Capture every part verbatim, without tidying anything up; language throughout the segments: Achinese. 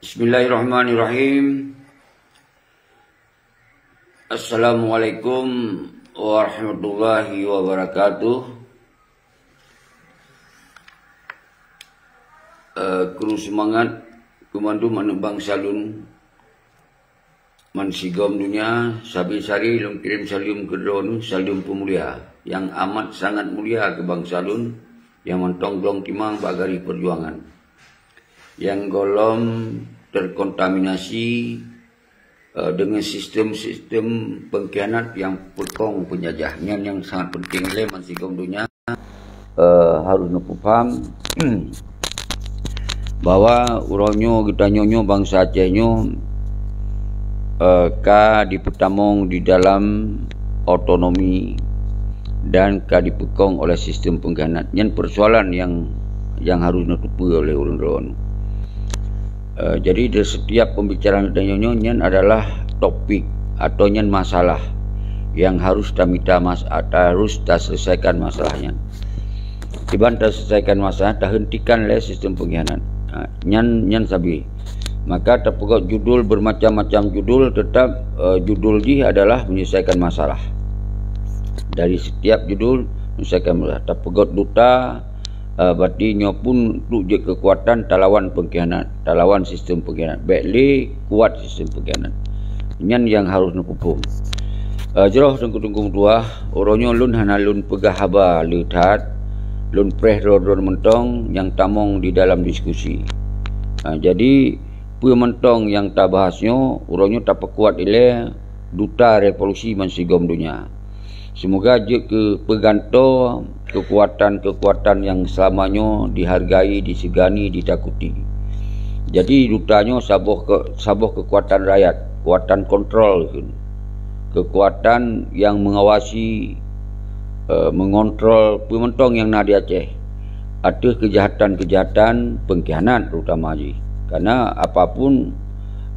Bismillahirrahmanirrahim. Assalamualaikum warahmatullahi wabarakatuh. Eh, kru seumangat keu mandum aneuk bansa lôn. Man sigom donya, sabe-sabe lôn kirém saleuem keu droeneuh, saleuem peumulia nyang amat sangat mulia keu bansa lôn nyang mantong glong timang bak garéh peujuangan nyang gohlom terkontaminasi, eh, deungon sistem-sistem pengkhianat nyang peukong peunjajah. Nyan nyang sangat penting lé man sigom donya, eh, harôh neupeupham bahwa uroe nyoe geutanyoe nyoe bansa Aceh nyoe, eh, ka dipeutamong di dalam otonomi dan ka dipeukong oleh sistem pengkhianat. Nyan persoalan nyang, nyang harôh neuteupeue oleh ureuëng droeneuh. Eh, jadi di setiap pembicaraan geutanyoe nyoe nyan adalah topik atau nyan masalah nyang harôh tamita mas-, harôh taselesaikan masalah nyan. Kiban taselesaikan masalah, tahentikan lé sistem pengkhianat. Ha, nyan, nyan sabe. Maka tapeugét judul bermacam-macam judul, tetap, eh, judul jih adalah menyelesaikan masalah. Dari setiap judul menyelesaikan masalah. Tapeugét duta, eh, berarti nyoe pun untuk jeuet keukuatan talawan pengkhianat, talawan sistem pengkhianat. Bék lé kuat sistem pengkhianat. Nyan nyang harôh neupeuphom. Eh, jroh teungku-teungku meutuah, uroe nyoe lôn hana lôn peugah haba le that, lôn preh droe-droe mantong nyang tamong di dalam diskusi. Eh, jadi, peue mantong nyang tabahas nyoe, uroe nyoe tapeukuat ilée duta revolusi ban sigom donya. Seumoga jeuet keu peugantoe keukuatan-keukuatan nyang seulama nyoe dihargai, disegani, ditakuti. Jadi, duta nyoe saboh keu-, saboh keukuatan rakyat, keukuatan kontrol kheun. Keukuatan nyang mengawasi, eh, mengontrol peue mantong nyang na di Aceh ateueh keujahatan-keujahatan pengkhianat terutama jih. Karena apapun,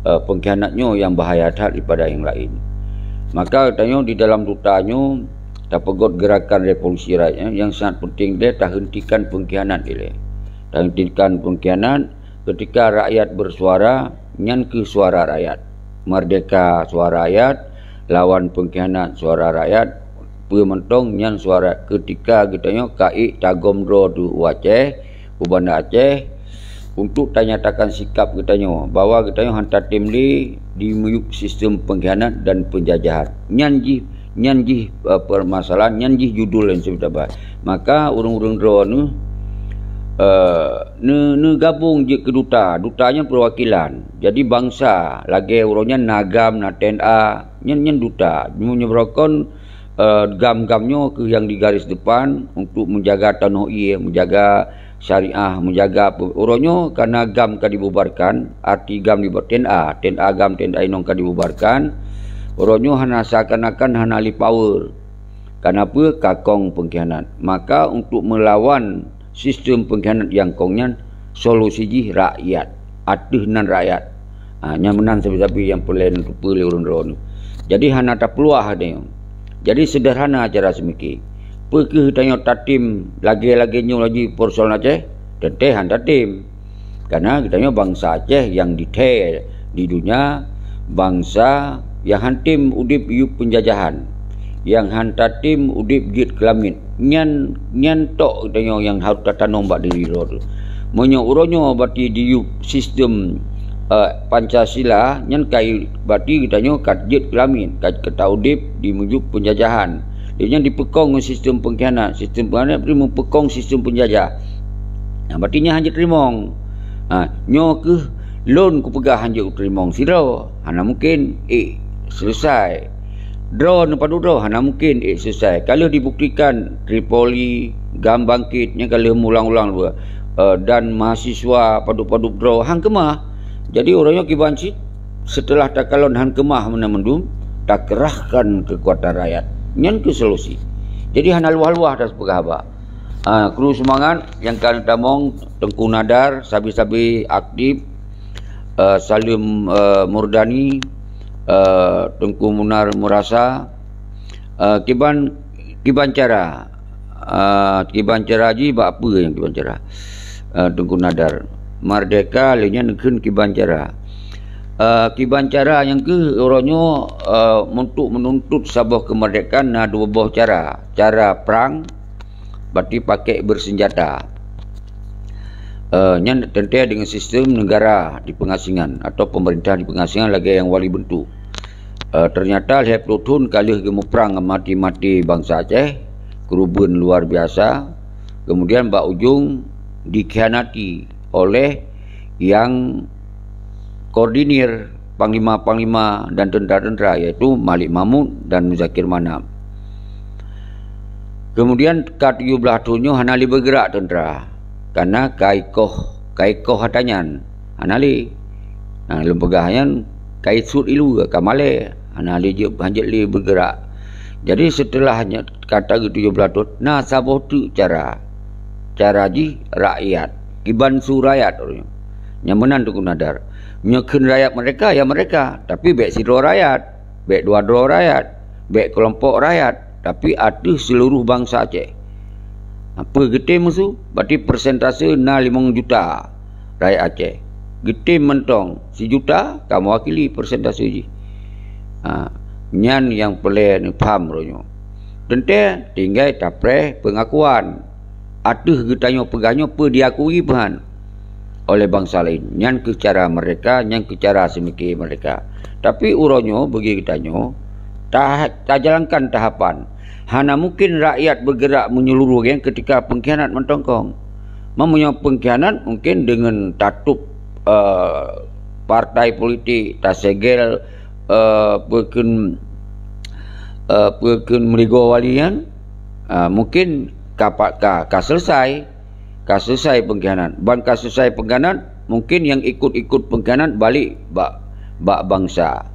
eh, pengkhianat nyoe nyang bahaya that daripada nyang laén. Maka tanyoe di dalam duta nyoe tapeugét gerakan revolusi rakyat nyang sangat penting lé tahentikan pengkhianat ilée. Tahentikan pengkhianat ketika rakyat bersuara, nyan keuh suara rakyat. Merdeka suara rakyat, lawan pengkhianat suara rakyat, peue mantong nyan suara ketika geutanyoe ka ék tagom droe teuh u Aceh, u Banda Aceh, untuk tanyatakan sikap geutanyoe bahwa geutanyoe han tatem lé dimiyueb sistem pengkhianat dan penjajahan. Nyan jih, nyan jih, eh, permasalahan, nyan jih judul nyang seubeutaba. Maka ureuëng-ureuëng droeneuh, eh, neu-, neugabong jeuet keu duta. Duta nyan perwakilan. Jadi bansa, lagée uroe nyan na GAM, na TNA, nyan, nyan duta. Meunyoe beurokon, eh, GAM-GAM nyoe keuh nyang di garis depan untuk menjaga tanoh ié, menjaga syariah, menjaga pe-, uroe nyoe karena GAM ka dibubarkan, arti GAM dibubarkan, TNA, TNA GAM, TNA inong ka dibubarkan, uroe nyoe hana seakan-akan hana lé power. Karena peue? Ka kong pengkhianat. Maka untuk melawan sistem pengkhianat nyang kong nyan, solusi jih rakyat. Ateueh nan rakyat. Ha, nyan meunan sabe-sabe nyang peureulée neuteupeue lé ureuëng droeneuh. Jadi hana tapeuluah nyoe. Jadi seuderhana cara seumike. Peu kheueh tanyoe tatem lagée-lagée nyoe laju persoalan Aceh? Teuntée han tatem. Karena geutanyoe bansa Aceh nyang dithée di donya, bansa nyang han tem udeb yub peunjajahan, nyang han tatem udeb jeuet keu lamiet. Nyan, nyan tok geutanyoe nyang harôh tatanom bak diri droe teuh. Meunyoe uroe nyoe bati diyub sistem, eh, Pancasila, nyan kai bati geutanyoe ka jeuet keu lamiet, ka, ka taudeb di miyub peunjajahan. Di nyan dipeukong ngon sistem pengkhianat, sistem pengkhianat berarti meupeukong sistem peunjajah. Nah, berarti nyan han jeuet teurimong. Ha, nyoe kheueh lôn kupeugah han jeuet teurimong sidroe, hana mungken ék selesai. Droe neupadub droe hana mungken ék selesai. Ka lheueh dibuktikan Tripoli, GAM bangkit, nyan ka lheueh meuulang-ulang dua. Eh, dan mahasiswa padub-padub droe han keumah. Jadi uroe nyoe kiban cit, seuteulah takalon han keumah meunan mandum, takeurahkan keukuatan rakyat. Nyan kheueh solusi. Jadi hana luwah-luwah tapeugah haba. Ah, kru seumangat nyang ka neutamong, Teungku Nadar, sabe-sabe aktif, eh, Saleuem, eh, Murdani, eh, Teungku Munar Meurasa, eh, kiban, kiban cara, eh, kiban cara jih bak peue nyang kiban cara, eh, Teungku Nadar. Merdeka lé nyan kheun kiban cara. Eh, kiban cara nyang keuh uroe nyoe, eh, untuk menuntut saboh keumerdekaan na dua boh cara. Cara prang, berarti pakai bersenjata. Eh, nyan teuntée dengan sistem negara di pengasingan atau pemerintah di pengasingan lagée nyang wali bentuk. Eh, ternyata lhée ploh thon ka lheueh geumuprang mati-mati bansa Aceh, keureubeuen luar biasa. Kemudian bak ujong dikhianati oleh yang koordinir panglima-panglima dan tentara-tentara, yaitu Malik Mahmud dan Muzakir Manaf. Kemudian ka tujoh blaih thon nyoe hana lé bergerak tentara, karena ka ikoh, ka ikoh ata nyan, hana lé. Nah, lôn peugah nyan ka isuet ilu, ka malée, hana lé jeuet, hanjeuet lé bergerak. Jadi setelah nyan, ka teugeut tujoh blaih thon, na saboh teuk cara. Cara jih rakyat, kiban su rakyat uroe nyoe. Nyang meunan Teungku Nadar. Meunyoe kheun rakyat merdeka, ya merdeka, tapi bék sidroe rakyat, bék dua droe rakyat, bék keulompok rakyat, tapi ateueh seluruh bansa Aceh. Apa geutem meusu? Berarti persentase na limong juta rakyat Aceh. Geutem mantong sijuta ka mewakili persentase jih. Ha, nyan nyang peureulée neupham uroe nyoe. Teuntée tinggai tapreh peungakuan. Ateueh geutanyoe peugah nyoe peue diakui peuhan oleh bansa laén. Nyan keuh cara merdeka, nyan keuh cara seumiké merdeka. Tapi uroe nyoe bagi geutanyoe, ta-, tajalankan tahapan. Hana mungkin rakyat bergerak menyeluruh geng ketika pengkhianat mantong kong. Meunyoe pengkhianat mungkin deungon tatup, eh, partai politik, tasegel, eh, peue kheun, eh, peue kheun meuligoe wali nyan, ah, mungkin ka pa-, ka, ka selesai. Ka selesai pengkhianat. Ban ka selesai pengkhianat, mungkin nyang ikut-ikut pengkhianat balik bak, bak bansa.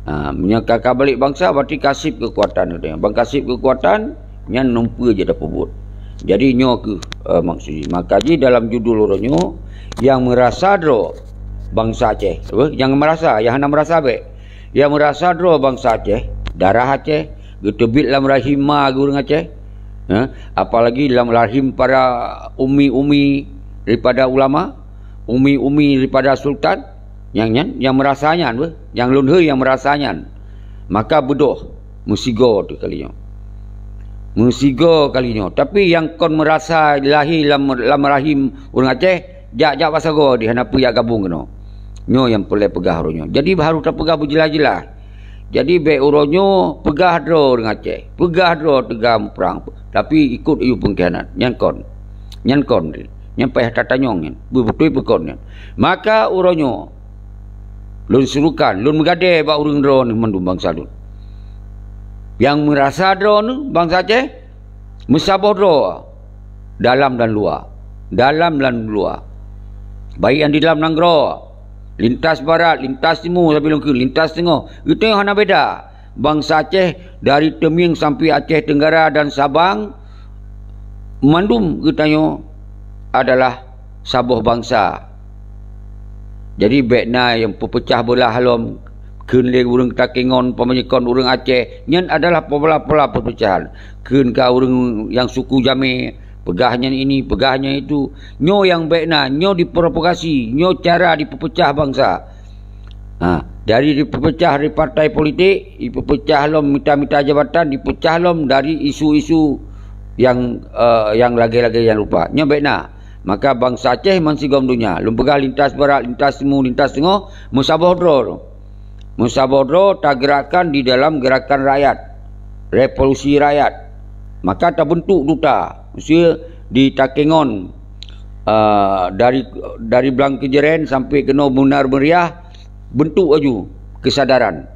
Ha, meunyoe ka, ka balik bansa, berarti ka seb keukuatan geutanyoe. Ban ka seb keukuatan, nyan nungpeue jeuet tapeubuet. Jadi, nyoe keuh, eh, maksud jih. Maka jih dalam judul uroe nyoe, nyang meurasa droe bansa Aceh. Apa? Nyang meurasa, nyang hana meurasa bék. Nyang meurasa droe bansa Aceh, darah Aceh, geuteubiet lam rahim ma geuh ureuëng Aceh, eh, apalagi lam rahim para umi-umi daripada ulama, umi-umi daripada sultan, nyang nyan, nyang meurasa nyan beuh, nyang lôn hei nyang meurasa nyan. Maka beudôh, meusigoe teuh kali nyoe. Meusigoe kali nyoe. Tapi nyang kon meurasa lahé lam, lam rahim ureuëng Aceh, jak-jak bak sagoe di hana peue jak gabong keunoe. Nyoe nyang peureulée peugah uroe nyoe. Jadi, harôh tapeugah beujeulaih-jeulaih. Jadi, bék uroe nyoe peugah droe ureuëng Aceh, peugah droe teuga muprang, tapi ikot yue peungkhianat. Nyan kon. Nyan kon. Nyan payah tatanyong nyan. Beubeutôi peue kon nyan. Maka uroe nyoe, lôn surukan, lôn meugadée bak ureuëng droeneueh mandum bansa lôn. Nyang meurasa droeneueh bansa Aceh, meusaboh droe dalam dan luwa. Dalam dan luwa. Baik nyang di dalam nanggroe, lintas barat, lintas timu, sampai lôn kheun, lintas teungoh. Geutanyoe hana beda. Bansa Aceh dari Teumieng sampai Aceh Tenggara dan Sabang, mandum geutanyoe adalah saboh bansa. Jadi, bék na nyang peupeucah beulah lom, kheun lé ureuëng takengon, peumeunyeukon ureuëng Aceh, nyan adalah pola-pola peupeucahan. Kheun ka ureuëng nyang suku jamé, peugah nyan ini, peugah nyan itu. Nyoe nyang bék na, nyoe diprovokasi, nyoe cara dipeupeucah bansa. Ha, dari dipeupeucah dari partai politik, dipeupeucah lom mita-mita jabatan, dipeucah lom dari isu-isu nyang, eh, nyang lagée-lagée nyang rupa. Nyoe bék na. Maka bansa Aceh meusigom donya, lôn peugah lintas barat, lintas timu, lintas teungoh, meusaboh droe. Meusaboh droe tageurakkan di dalam gerakan rakyat, revolusi rakyat. Maka tabentuk duta, maksudnya di takengon, eh, dari, dari Blang Keujeuren sampai keunoe Beunar Meuriah, bentuk laju kesadaran.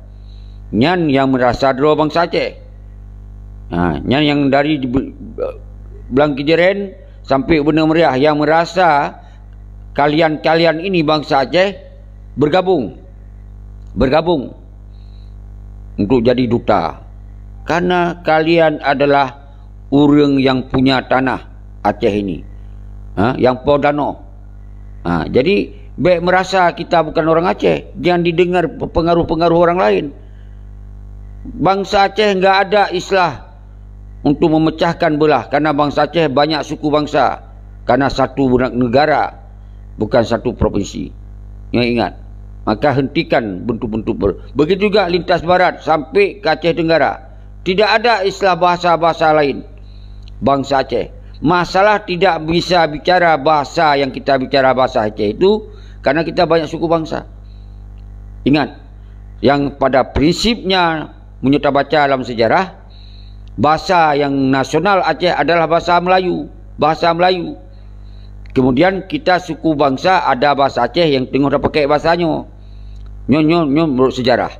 Nyan nyang meurasa droe bansa Aceh. Ha, nyan nyang dari Be-, Blang Keujeuren sampai Beunar Meuriah nyang meurasa kalian-kalian ini bansa Aceh bergabung. Bergabung untuk jadi duta. Karena kalian adalah ureuëng nyang punya tanah Aceh ini. Ha, nyang po tanoh. Ha, jadi, bék meurasa kita bukan orang Aceh. Jangan didengar pengaruh-pengaruh orang lain. Bansa Aceh enggak ada istilah untuk memecahkan belah, karena bansa Aceh banyak suku bangsa, karena satu negara. bukan satu provinsi. Nyoe ingat, maka hentikan bentuk-bentuk ber-, begitu juga lintas barat sampai ke Aceh Tenggara. Tidak ada istilah bahasa-bahasa lain bangsa Aceh. Masalah tidak bisa bicara bahasa yang kita bicara bahasa Aceh itu karena kita banyak suku bangsa. Ingat, yang pada prinsipnya menyuta baca dalam sejarah, bahasa yang nasional Aceh adalah bahasa Melayu, bahasa Melayu. Kemudian kita suku bangsa ada bahasa Aceh yang tengok dah pakai bahasa nyoe. Nyoe, nyoe, nyoe menurut sejarah.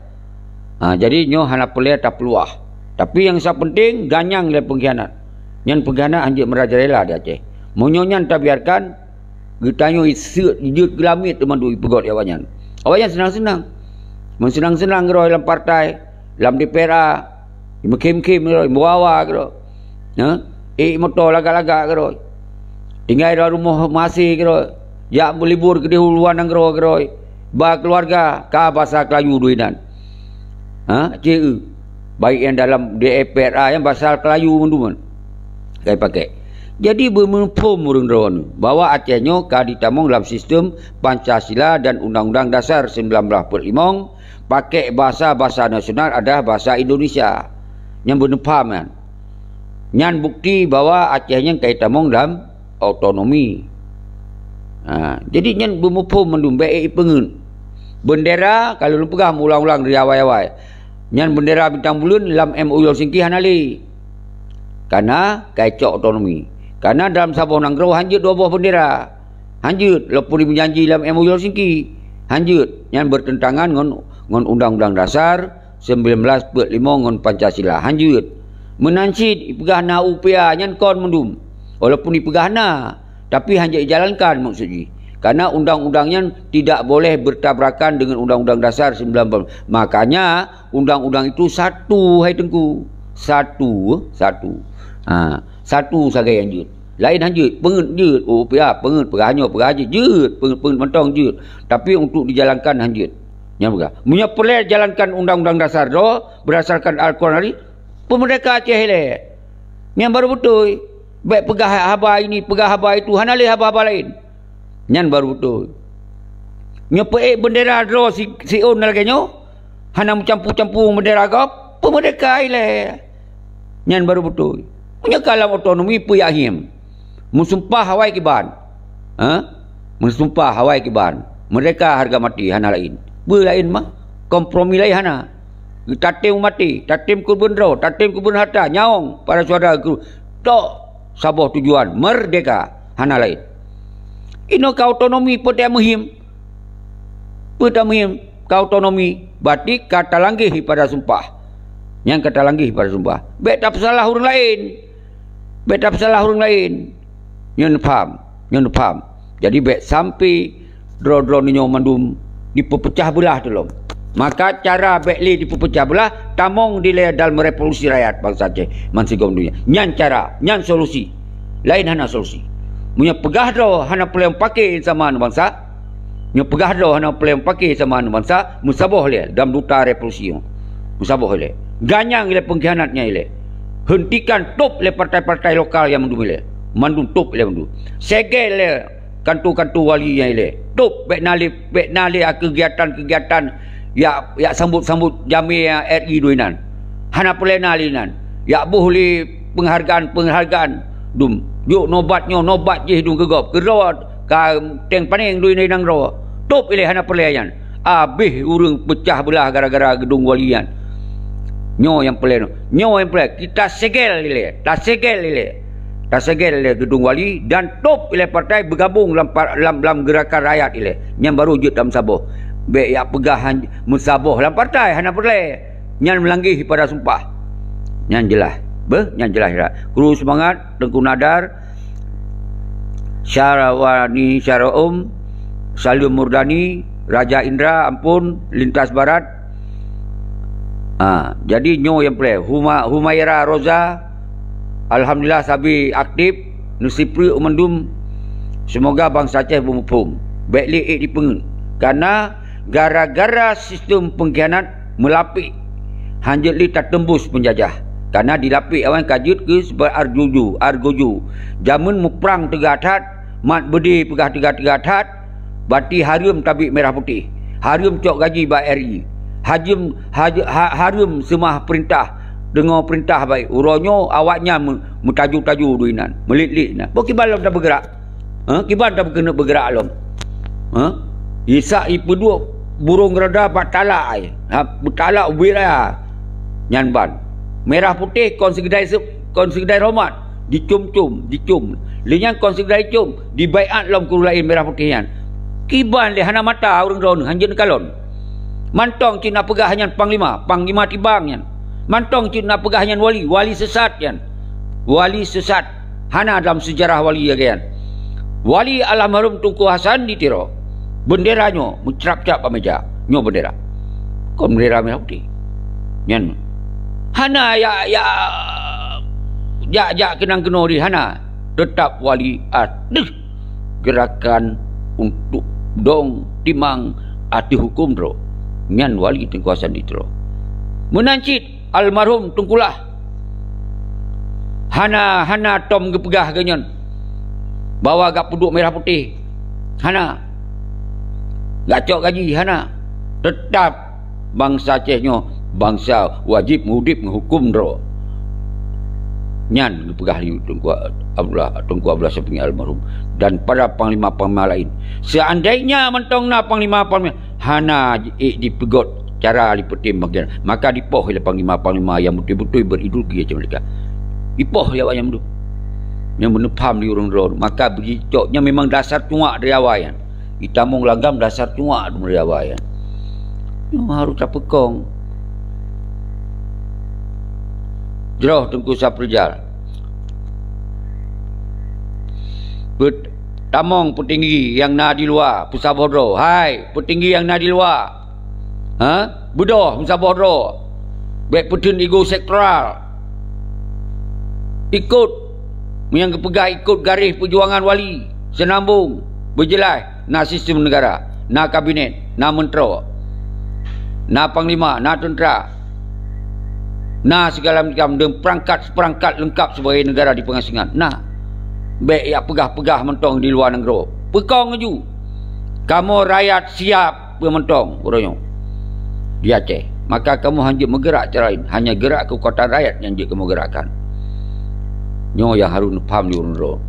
Ha, jadi nyoe hana peureulée tapeuluah. Tapi yang sa penting ganyang lé pengkhianat. Nyan pengkhianat hanjeuet merajalela di Aceh. Meunyoe nyan tabiarkan, geutanyoe iseuk jeuet geulamiet teuma duek ipeugöt awaknyan. Awaknyan senang-senang. Meusenang-senang keudroe lam partai, lam D P R A, meukhém-khém keudroe, meuwawa keudroe. Ha? Ék moto lagak-lagak keudroe. Tinggai di rumoh masih keudroe. Jak meulibur keudeh u luwa nanggroe keudroe. Ba keuluwarga ka basa Keulayu doi nan. Ha? Ceu. Baik nyang dalam D P R A nyang basa Keulayu mandum. Kai pakai. Jadi beumuphom ureuëng droeneuh bahwa Aceh nyoe ka ditamong dalam sistem Pancasila dan Undang-Undang Dasar sembilan belas empat lima, pakai bahasa-bahasa nasional adalah bahasa Indonesia. Nyang beuneupham nyan. Nyan bukti bahwa Aceh nyan ka itamong dalam otonomi. Ha, jadi nyan beumuphom mandum, bék ipeungeut. Bendera, kalau lôn peugah meuulang-ulang di awai-awai, nyan bendera bintang buleuen lam M O U Helsinki hana lé. Karena ka icok otonomi. Karena dalam saboh nanggroe hanjeuet dua boh bendera. Hanjeuet, lopun meujanji lam M O U Helsinki. Hanjeuet, nyan bertentangan ngon, ngon Undang-Undang Dasar sembilan belas empat lima ngon Pancasila. Hanjeuet. Meunan cit ipeugah na U P A nyan kon mandum. Walaupun ipeugah na, tapi hanjeuet ijalankan maksud jih. Karena undang-undang nyan tidak boleh bertabrakan dengan Undang-Undang Dasar sembilan belas. Makanya undang-undang itu satu, hai Teungku. Satu, satu. Ha, satu sagai hanjeuet. Laén hanjeuet, peungeut jeuet. U P A peungeut, peugah nyoe, peugah jih jeuet, peungeut-peungeut mantong jeuet. Tapi untuk dijalankan hanjeuet. Nyan peugah. Meunyoe peureulée jalankan Undang-Undang Dasar droe berdasarkan Al-Quran tadi, peumeurdeka Aceh ilée. Nyan baru beutôi. Bék peugah haba ini, peugah haba itu, hana lé haba-haba laén. Nyan baru beutôi. Nyoe peuék bendera droe si, siôn lagée nyoe, hana meucampu-campu bendera gob, peumeurdeka ilée. Nyan baru beutôi. Meunyoe ka lam otonomi peue jak hiém. Meusumpah awai kiban. Ha? Meusumpah awai kiban. Meurdeka hareuga maté hana laén. Peue laén mah? Kompromi laén hana. Tatem maté, tatem keubeuneun droe, tatem keubeuneun hareuta, nyawöng para syuhada geuh. Tok saboh tujuan, meurdeka, hana laén. Inoe ka otonomi peue ta meuhiém. Peue ta meuhiém ka otonomi, berarti ka talanggeh pada sumpah. Nyang ka talanggeh pada sumpah. Bék tapeusalah ureuëng laén. Bék tapeusalah ureuëng laén. Nyoe neupham, nyoe neupham. Jadi bék sampai droe-droe nyoe mandum dipeupeucah beulah teulom. Maka cara bék lé dipeupeucah beulah, tamong dilée dalam revolusi rakyat bansa Aceh bansigom donya. Nyan cara, nyan solusi. Laén hana solusi. Meunyoe peugah droe hana peureulée meupaké sama bansa, nyoe peugah droe hana peureulée meupaké sama bansa, meusaboh lé dalam duta revolusi nyoe. Meusaboh lé. Ganyang lé pengkhianat nyan ilée. Hentikan top lé partai-partai lokal nyang mandum ilée. Mandum top lé mandum. Segel lé kanto-kanto wali nyang ilée. Top bék na lé, bék na lé kegiatan-kegiatan yak, yak sambot-sambot jamé R I doi nan. Hana peureulée na lé nan. Yak boh lé penghargaan-penghargaan dum. Jok nobat nyoe, nobat jih dum keu gob. Keudroe ka teng panéng doi nanggroe. Top ilée hana peureulée nyan. Abéh ureuëng peucah beulah gara-gara geudong wali nyan. Nyoe nyang peureulée nyoe. Nyoe nyang peureulée. Kita segel ilée. Tasegel ilée. Tasegel ilée geudong wali dan top ilée partai beugabong lam, lam, lam geurakan rakyat ilée. Nyan baru jeuet tameusaboh. Bék yak peugah meusaboh lam partai hana peureulée. Nyan meulanggeh pada sumpah. Nyan jeulaih. Beuh, nyan jeulaih. Kru seumangat, Teungku Nadar, Syahrawani Syahraum, Salim Murdani, Raja Indra, ampon, Lintas Barat. Ha, jadi nyoe nyang peureulée. Huma-, Humaira Roza, alhamdulillah sabe aktif, neusipreuk mandum. Semoga bansa Aceh beumuphom. Bék lé ék dipeungeut. Karena gara-gara sistem pengkhianat meulapék, hanjeuet lé tateumbus peunjajah. Karena dilapék awai ka jeuet keu sebab arjuju, argoju. Jameun muprang teuga that, mat beudé peugah teuga-teuga that, Berarti hareuem tabik merah putéh. Hareuem cok gaji bak R I. Hajeuem, haj-, ha-, hareuem seumah peurintah, deungoe peurintah bak. Uroe nyoe awaknyan meu-, meutaju-taju doi nan, meulit-lit nan. Boh kiban lom tabeugeurak? Ha? Kiban tabeukeuneuk beugeurak lom? Ha? Isa ipeuduek burông rada bak talak ai. Ha, beutalak ubit raya. Nyan ban. Merah putéh kon seugeudai se-, kon seugeudai horeumat. Dicôm-com, dicôm. Lé nyan kon seugeudai com, dibaiat lom keu ureueng laén merah putéh nyan. Kiban lé hana mata ureueng droeneuh, hanjeuet neukalon. Mantong cit na peugah nyan panglima, panglima tibang nyan. Mantong cit na peugah nyan wali, wali sesat nyan. Wali sesat. Hana dalam seujarah wali lagèe nyan. Wali almarhum Teungku Hasan di Tiro. Bendera nyoe meucrap-crap bak meja. Nyoe bendera. Kon bendera merah putéh. Nyan. Hana ya, ya, jak-jak keunong keunoe di hana. Teutap wali ateueh gerakan untuk dong timang ateueh huköm droe. Nyan wali Teungku Hasan di Tiro. Meunan cit almarhum Teungku Lah. Hana, hana tom geupeugah geuh nyan bahwa gak peuduek merah putéh. Hana. Gak cok gaji, hana. Teutap bansa Aceh nyoe bansa wajéb meuudép ngon huköm droe. Nyan geupeugah lé Teungku Abdullah, Teungku Abdullah Syafie almarhum dan para panglima-panglima laén. Seandainya mantong na panglima-panglima hana ék jipeugot cara lipeutem bagian, maka dipoh lé panglima-panglima nyang beutôi-beutôi berideologi macam mereka. Dipoh lé awaknyan tu. Nyang beuneupham di ureuëng droe, maka beujicok nyan memang dasar tuak dari awai nyan. Itamong langgam dasar tuak dari awai nyan. Nyoe harôh tapeukong. Jroh Teungku Saprijal. Peutamong peutinggi nyang na di luwa, peusaboh droe. Hai, peutinggi nyang na di luwa. Ha? Beudôh meusaboh droe. Bék peutheun ego sektoral. Ikot nyang geupeugah ikot garéh peujuangan wali, seunambong, beujeulaih, na sistem negara, na kabinet, na meuntroe, na panglima, na teuntra, na sigala macam deungon peurangkat-peurangkat leungkap sibagai negara di peungasingan. Na. Bék jak peugah-peugah mantong di luwa nanggroe. Peukong laju. Kamoe rakyat siap peue mantong uroe nyoe di Aceh. Maka kamoe hana jeuet meugerak cara laén, hanya gerak keukuatan rakyat nyang jeuet kamoe gerakkan. Nyoe nyang harôh neupham di ureuëng droe.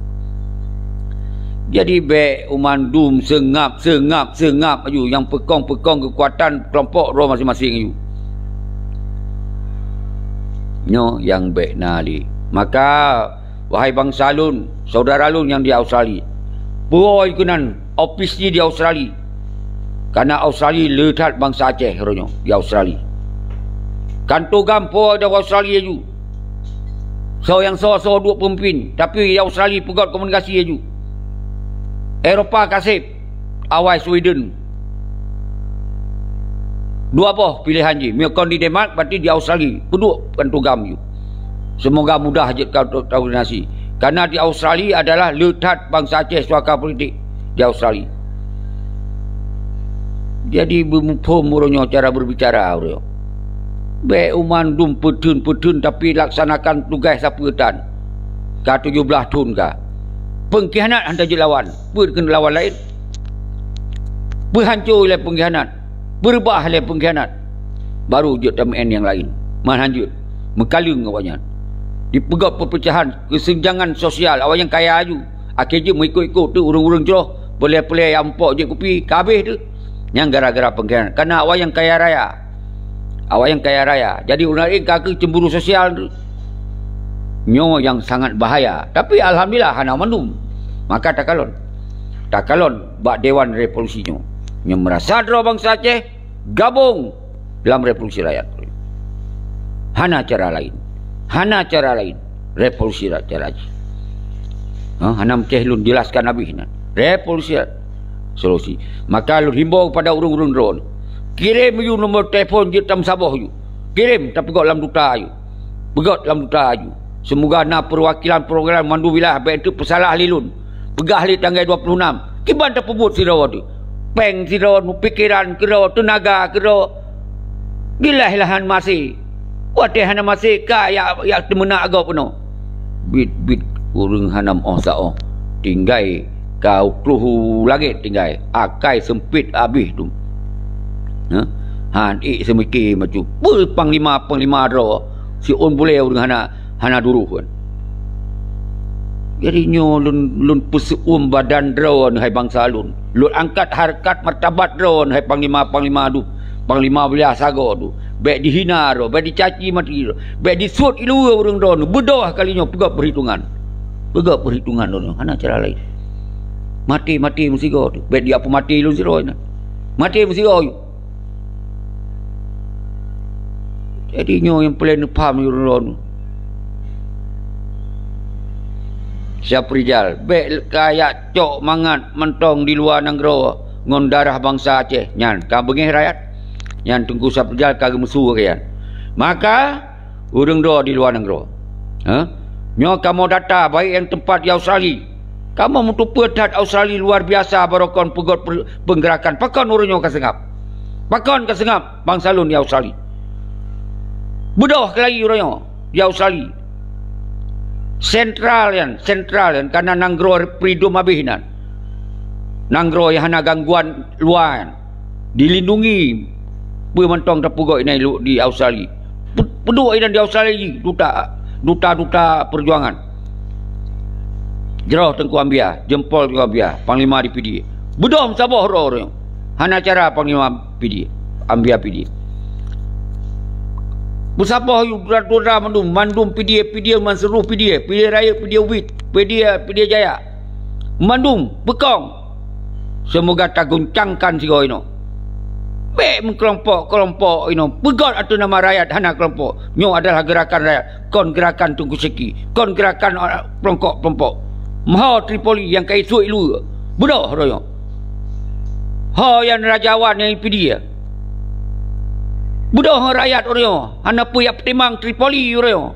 Jadi bék u mandum seungab, seungab, seungab laju nyang peukong-peukong keukuatan keulompok droe maséng-maséng laju. Nyoe nyang bék na lé. Maka wahai bansa lôn, syedara lôn nyang di Australia, peue keunan ofis jih di Australia. Karena Australia le that bansa Aceh uroe nyoe di Australia. Kanto GAM peue di Australia laju. Soe nyang soe-soe duek peumimpin, tapi di Australia peugöt komunikasi laju. Eropa ka sép, awai Sweden. Dua boh piléhan jih. Meunyoe kon di Denmark, berarti di Australia. Peuduek kanto GAM laju. Semoga mudah jeuet ka untuk koordinasi. Karena di Australia adalah le that bansa Aceh suaka politik di Australia. Jadi, beumuphom uroe nyoe cara berbicara uroe nyoe. Bék u mandum peutheun-peutheun, tapi laksanakan tugaih sapeue tan. Ka tujoh blaih thon ka. Peungkhianat hana jeuet lawan. Peue keuneuk lawan laén? Peuhanco lé peungkhianat. Peureubah lé peungkhianat. Baru jeuet tameu'en nyang laén. Man hanjeuet. Meukaleueng awaknyan. Dipeugöt peupeucahan, keuseunjangan sosial, awaknyan kaya laju. Akhé jeuet meuikot-ikot teuk ureuëng-ureuëng jroh, peulée-peulée nyang mpok jeuet kupi, ka habéh teuk. Nyan gara-gara peungkhianat. Karena awaknyan kaya raya. Awaknyan kaya raya. Jadi ureuëng laén ka keuh cemburu sosial teuk. Nyoe nyang sangat bahaya. Tapi alhamdulillah hana mandum. Maka takalon. Takalon bak Dewan Revolusi nyoe. Nyang meurasa droe bansa Aceh gabong lam revolusi rakyat. Hana cara laén. Hana cara laén. Revolusi ra-, cara jih. Ha, hana meucéh lôn jelaskan habéh nan. Revolusi ra-, solusi. Maka lôn himbau kepada ureuëng-ureuëng droe. Kirém laju nomor telepon jeuet tameusaboh laju. Kirém tapeugöt lam duta laju. Peugöt lam duta laju. Semoga na perwakilan perwakilan mandum wilayah bék teupeusalah lé lôn. Peugah lé tanggai dua puluh enam. Kiban tapeubuet sidroe teuk. Péng sidroe, pikeran keudroe, teunaga keudroe. Dilah lahan maséh. Watée hana maséh ka jak, jak teumeunak gob keunoe. Bit-bit ureuëng hana meuoh saoh. Tinggai Ka u troh u langét tinggai, akai seumpit habéh tu. Hah? Han ék seumike macu. Peue panglima-panglima droe, siôn bulée ureuëng hana, hana duroh kan. Jadi nyoe lôn, lôn peuseuôn badan droe hai bansa lôn. Lôn angkat hareukat martabat droe hai panglima-panglima dum, panglima wilayah sagoe dum. Bék dihina droe, bék dicaci maki droe, bék disuet iluwa ureuëng droe. Beudôh kali nyoe peugöt peuhitungan. Peugöt peuhitungan droe, hana cara laén. Maté-maté meusigoe tu. Bék diapeumaté lôn sidroe nyan. Maté meusigoe. Jadi nyoe nyang peureulée neupaham ureuëng droe. Syafrizal, bék kajak cok mangat mantong di luwa nanggroe ngon darah bansa Aceh nyan ka beungéh rakyat. Nyan Teungku Syafrizal ka geumeusu keu nyan. Maka ureuëng droe di luwa nanggroe. Hah? Nyoe kamoe data baik nyang teumpat di Australia. Kamoe meuteupeue that Australia luar biasa barokon peugöt per-, peunggerakan. Pakon ureuëng nyoe ka seungab? Pakon ka seungab bansa lôn di Australia? Beudôh keulayi ureuëng nyoe di Australia. Sentral nyan, sentral nyan, kana nanggroe freedom habéh nan. Nanggroe nyang hana gangguan luwa nyan. Dilindungi peue mantong tapeugöt inan di Australia. Pe-, peuduek inan di Australia jih duta, duta-duta peujuangan. Jroh Teungku Ambia, jempol Teungku Ambia, panglima di P D A. Beudôh meusaboh droe ureuëng. Hana cara panglima P D A, Ambia P D A. Meusaboh yue duta-duta mandum, mandum P D A, P D A, man seluruh P D A, P D A Rayeuk, P D A Ubit, P D A, P D A Jaya. Mandum beukong. Seumoga taguncangkan sigoe inoe. Bék meukelompok-kelompok inoe. Peugöt ateueh nama rakyat hana kelompok. Nyoe adalah geurakan rakyat, kon geurakan Teungku Syeki, kon geurakan, ah, peulungkok-peulungkok. Meuho Tripoli nyang ka isuet iluwa. Beudôh uroe nyoe. Ho nyang raja wan nyang ipidie. Beudôh rakyat uroe nyoe. Hana peue jak peutimang Tripoli uroe nyoe.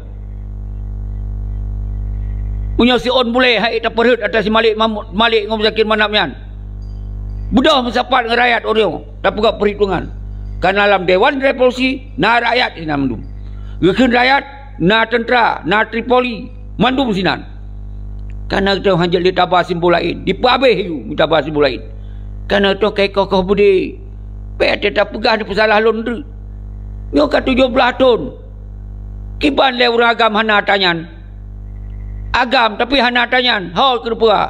Meunyoe siôn bulée hai tapeurhot ata si Malik Mahmud, Malik ngon Muzakir Manaf nyan. Beudôh meusapat ngon rakyat uroe nyoe, tapeugah peuhitungan. Kana lam Dewan Revolusi, na rakyat sinan mandum. Geukheun rakyat, na teuntra, na Tripoli, mandum sinan. Kana geutanyoe hanjeuet lé taba simbol laén, dipeuabéh yu meutaba simbol laén. Kana geutanyoe ka ikoh-koh beudé. Bék tapeugah neupeusalah lôn treuk. Nyoe ka tujoh blaih thon. Kiban lé ureuëng agam hana ata nyan. Agam, tapi hana ata nyan. Ho keureupeuha.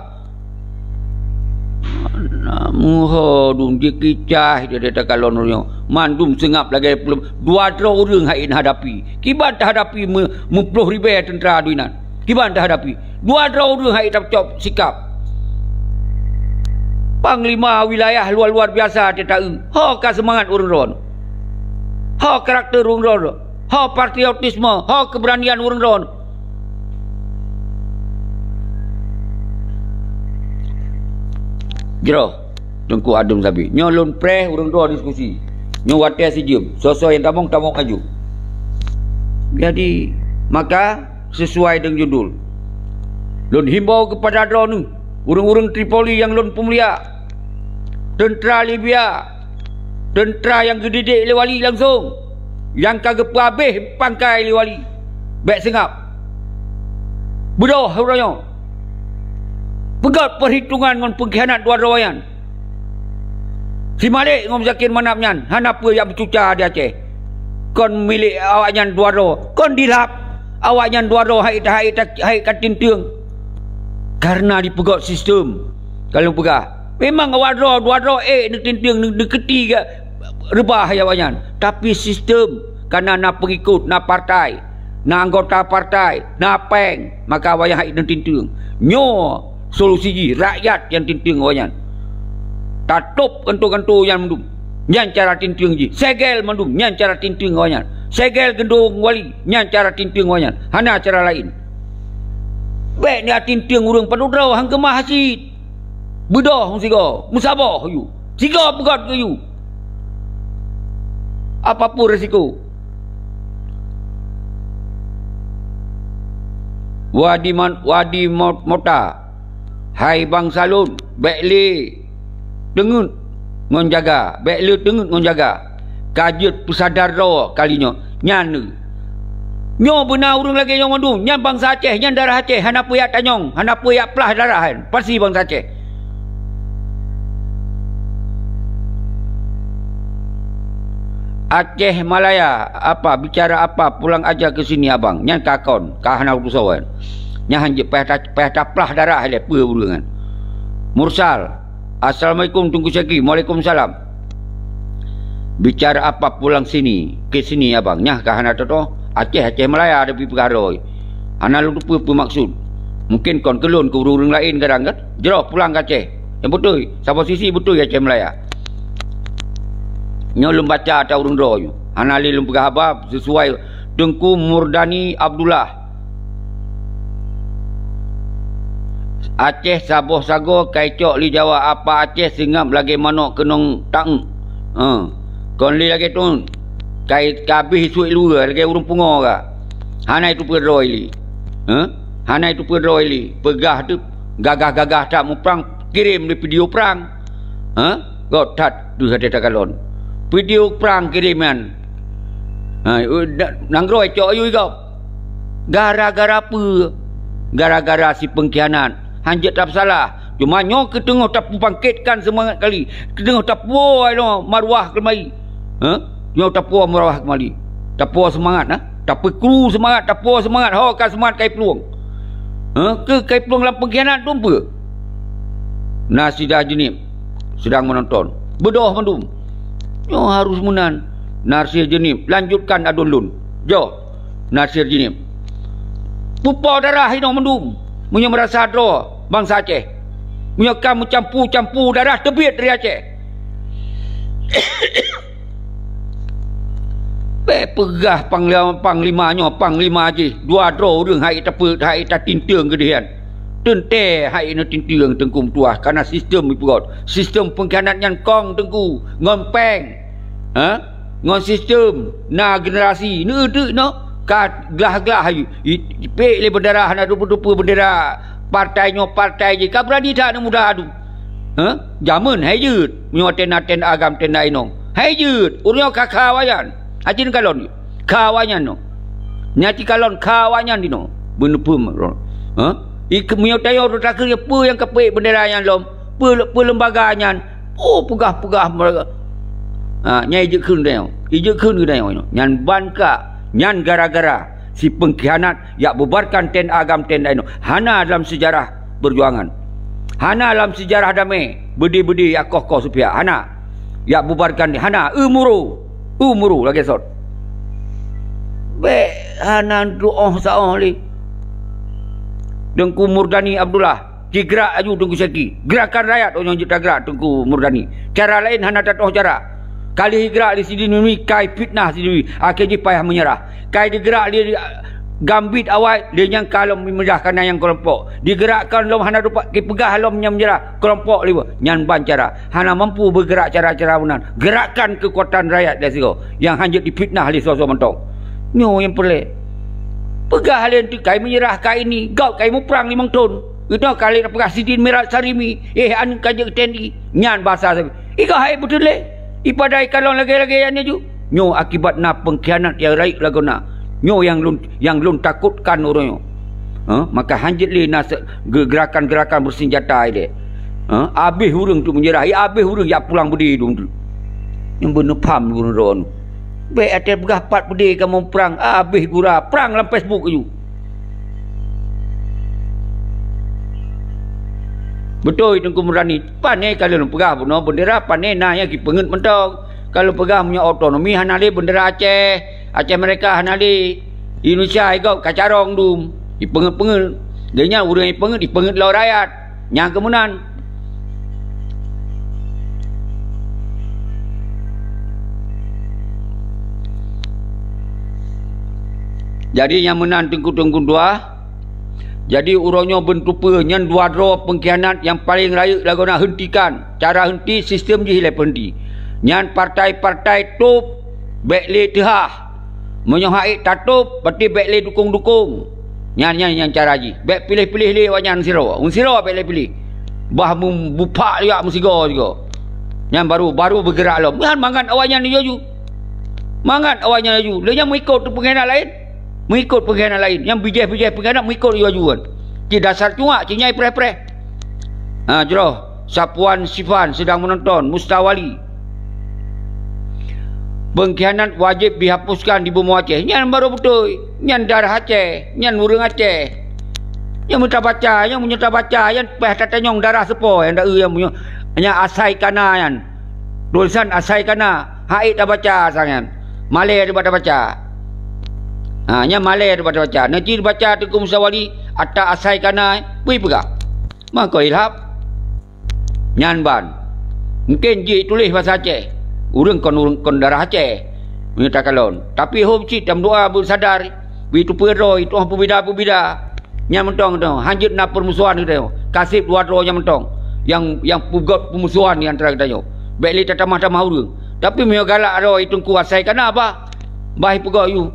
Anak muho dum jikicah di takalon uroe nyoe. Mandum seungab lagée peuleuem. Dua droe ureuëng hai hadapi. Kiban tahadapi meu-, meuploh ribée teuntra duinan. Kiban tahadapi. Dua droe ureuëng hai tapeucok sikap. Panglima wilayah luar-luar biasa teuta-eu. Ho ka seumangat ureuëng droe. Ho karakter ureuëng droe. Ho patriotisme, ho keberanian ureuëng droe. Jroh, Teungku Adem Sabi. Nyoe lôn preh ureuëng droe diskusi. Nyoe watée sijeuem, soe-soe nyang tamong, tamong aju. Jadi, maka sesuai dengan judul. Lôn himbau kepada droeneuh, ureuëng-ureuëng Tripoli nyang lôn peumulia, teuntra Libya, teuntra nyang geudidik lé wali langsong, nyang ka geupeuabéh pangkai lé wali. Bék seungab. Beudôh uroe nyoe. Peugét peuhitungan ngon peungkhianat dua droe nyan. Si Malik ngon Muzakir Manaf nyan hana peue jak meucuca di Aceh. Kon milék awaknyan dua droe, kon dilhab awaknyan dua droe hai ta-, hai ta-, hai ka tinteung. Kareuna dipeugét sistem. Ka lôn peugah, memang awak droe, dua droe ék neutinteung, neu-, neukeuti reubah hai awaknyan. Tapi sistem, kareuna na peungikot, na partai, na anggota partai, na péng, maka awaknyan hai neutinteung. Nyoe solusi jih, rakyat nyang tinteung awaknyan. Tatôb gantoe-gantoe nyan mandum. Nyan cara tinteung jih. Segel mandum, nyan cara tinteung awaknyan. Segel geundong wali, nyan cara tinteung awaknyan. Hana cara laén. Bék neutinteung ureuëng padub droe han keumah cit. Beudôh meusigoe, meusaboh yu. Sigoe peugét keu yu. Apapun resiko. Wadi Man-, Wadi Mo-, Mota. Hai bansa lôn, bék lé teungeut ngon jaga, bék lé teungeut ngon jaga. Ka jeuet peusadar droe kali nyoe. Nyan lé. Nyoe beuna ureuëng lagée nyoe mandum, nyan bansa Aceh, nyan darah Aceh, hana peue jak tanyong, hana peue jak plah darah nyan, pasti bansa Aceh. Aceh Malaya, apa, bicara apa, pulang aja ke sini abang. Nyan ka kon, ka hana urusan. Nyan hanjeuet payah ta-, payah taplah darah lé peue ureuëng nyan. Mursal, "Assalamualaikum Teungku Syaki." "Waalaikumsalam." "Bicara apa, pulang sini, ke sini abang." Nyan ka hana toto. Aceh, Aceh Malaya tapi peugah droe. Hana lôn teupeue peue maksud. Mungkin kon keu lôn, keu ureuëng-ureuëng laén kadang kan. Jroh pulang ke Aceh. Nyang beutôi, saboh sisi beutôi Aceh Malaya. Nyoe lôn baca ata ureuëng droe nyoe. Hana lé lôn peugah haba, sesuai Teungku Murdani Abdullah. Aceh saboh sagoe kai cok li Jawa, apa Aceh seungab lagée manok keunong taeuk. Heh. Kon lé lagée thon. Kai kabeh suet luwa lagée ureuëng pungo ka. Hana itu peudroe lé. Heh? Hana itu peudroe lé. Peugah teuh gagah-gagah that muprang, kirém lé video prang. Heh? Göt that deuh até takalon. Video prang kirém nyan. Ha, u-, da-, nanggroe cok yue gob. Gara-gara peue? Gara-gara si peungkhianat. Hanjeuet tapeusalah. Cuma nyoe keuteungoh tapubangkitkan seumangat kali. Keuteungoh tapuwoe inoe maruah keumali. Ha? Nyoe tapuwoe maruah keumali. Tapuwoe seumangat, ha? Tapeukru seumangat, tapuwoe seumangat. Ho ka seumangat kai plueng. Ha? Keu kai plueng lam peungkhianat dum peue? Nasida Jeunieb sedang menonton. Beudôh mandum. Nyoe harus meunan. Nasir Jeunieb, lanjutkan aduen lôn. Jôh. Nasir Jeunieb. Pupo darah inoe mandum. Meunyoe meurasa droe bansa Aceh. Meunyoe ka meucampu-campu darah teubiet dari Aceh. Bék peugah panglima, panglima nyoe, panglima jih. Dua droe ureuëng hai tapeu-, hai tatinteung keudeh nyan. Teuntée hai neutinteung Teungku meutuah, kareuna sistem ipeugöt. Sistem peungkhianat nyan kong Teungku, ngon péng. Ha? Ngon sistem na generasi, neuteuk noh, ka glah-glah, i, i, ipék lé bendera, hana tupeue-tupeue bendera partai nyoe, partai jih. Ka beurani that aneuk muda adu. Ha? Jameun hai jeuet, meunyoe tenda-tenda agam tenda inong. Hai jeuet, ureuëng nyoe ka kha awaknyan. Aci neukalon, kha awaknyan noh. Nyan ci kalon kha awaknyan dinoe. Beuneupeue, ha? Ike-, meunyoe tanyoe takheun peue nyang kapeuék bendera nyan lom, peue, peue lembaga nyan, oh, peugah-peugah mereka. Ha, nyan ijeuet kheun tanyoe. Ijeuet kheun keu tanyoe nyoe. Nyan ban ka, nyan gara-gara si peungkhianat yak bubarkan tenda agam tenda inong. Hana dalam sejarah perjuangan. Hana lam sejarah damé, beudé-beudé yak koh-koh seupiak. Hana. Yak bubarkan, hana. Eu muru. Eu muru lagée sot. Bék hana duoh saoh lé. Teungku Murdani Abdullah, cigrak aju Teungku Syaki. Gerakan rakyat ôh nyang jeuet tagrak Teungku Murdani. Cara laén hana tatoh cara. Ka lheueh igrak lé sidin mi, kai fitnah sidin mi. Akhé jih payah meunyeurah. Kai digrak lé Gambit awai, lé nyang ka lom meunyeurah ka na nyang keulompok. Digeurakkan lom hana dupat, kipeugah lom nyang meunyeurah keulompok lé nyan ban cara. Hana mampu beugeurak cara-cara meunan. Geurakkan keukuatan rakyat lé sigoe nyang hanjeuet difitnah lé soe-soe mantong. Nyoe nyang peureulée. Peugah lé eunteuk kai meunyeurah ka ini, gob kai muprang limong thon. Geutanyoe ka lheueh tapeugah sidin mirat sarimi, eh, aneuk ka jeuet T N I. Nyan basa sabe. Igoe hai beuteulee. Ipadai kalon lagée-lagée nyan ju. Nyoe akibat na peungkhianat nyang rayeuk lagoe na. Nyoe nyang lôn, nyang lôn takotkan uroe nyoe. Ha? Maka hanjeuet lé na se-, ge-, geurakan-geurakan beuseunjata ilée. Ha? Abéh ureuëng tu meunyeurah, ya abéh ureuëng jak pulang beudé dum tu. Nyang beuneupham ureuëng droe nyoe. Bék até peugah pat beudé kamoe prang, abéh gura, prang lam Facebook aju. Beutôi Teungku Murdani, pané ka lôn peugah bunoe beundera, pané na nyang kipeungeut mantong. Ka lôn peugah meunyoe otonomi hana lé beundera Aceh, Aceh Merdeka hana lé, Indonesia igob ka carông dum, ipeungeut-peungeut. Lé nyan ureuëng ipeungeut, ipeungeut lom rakyat. Nyang keumeunan. Jadi nyang meunan teungku-teungku dua. Jadi uroe nyoe beuntupeue nyan dua droe peungkhianat nyang paleng rayeuk lagoe na heuntikan. Cara heunti sistem jih ilée peuheunti. Nyan partai-partai top bék lé teuhah. Meunyoe hait tatôb, berarti bék lé dukong-dukong. Nyan, nyan, nyan cara jih. Bék piléh-piléh lé awaknyan sidroe. Ureuëng sidroe bék lé piléh. Bah meubupak liak meusigoe-sigoe. Nyan baru, baru beugeurak lom. Nyan mangat awaknyan laju. Mangat awaknyan laju. Lé nyan meuikot peungkhianat laén. Meuikot peungkhianat laén. Nyang bijéh-bijéh peungkhianat meuikot laju-laju kan. Cit dasar cuak, cit nyai preh-preh. Ha, jroh. Sapuan Sifan sedang menonton, Mustawali. Pengkhianat wajéb dihapuskan di bumoe Aceh. Nyan barô beutôi. Nyan darah Aceh. Nyan ureuëng Aceh. Nyang meutabaca, nyang meunyoe tabaca, nyan paih tatanyong darah soe nyang da-, nyang meunyoe, nyang asai kana nyan. Tulisan asai kana, hait tabaca asai nyan. Malée teubat tabaca. Ha, nyan malée teubat tabaca. Nanti baca Teungku Musa Wali, ata asai kana, bri peugah. Mako ilham. Nyan ban. Mungken jih tuléh basa Aceh. Ureuëng kon, ureuëng kon darah Aceh. Meunyoe takalon. Tapi hom cit tameudoa beusadar. Beutupeue droe, itu'oh peubida-peubida. Nyan mantong tu. Hanjeuet na peurmusohan geutanyoe. Kaseb dua droe nyan mantong. Nyang, nyang peugöt peumusohan di antara geutanyoe. Bék lé tatamah-tamah ureuëng. Tapi meunyoe galak droe Teungku asai kana bah. Bah ipeugöt yue.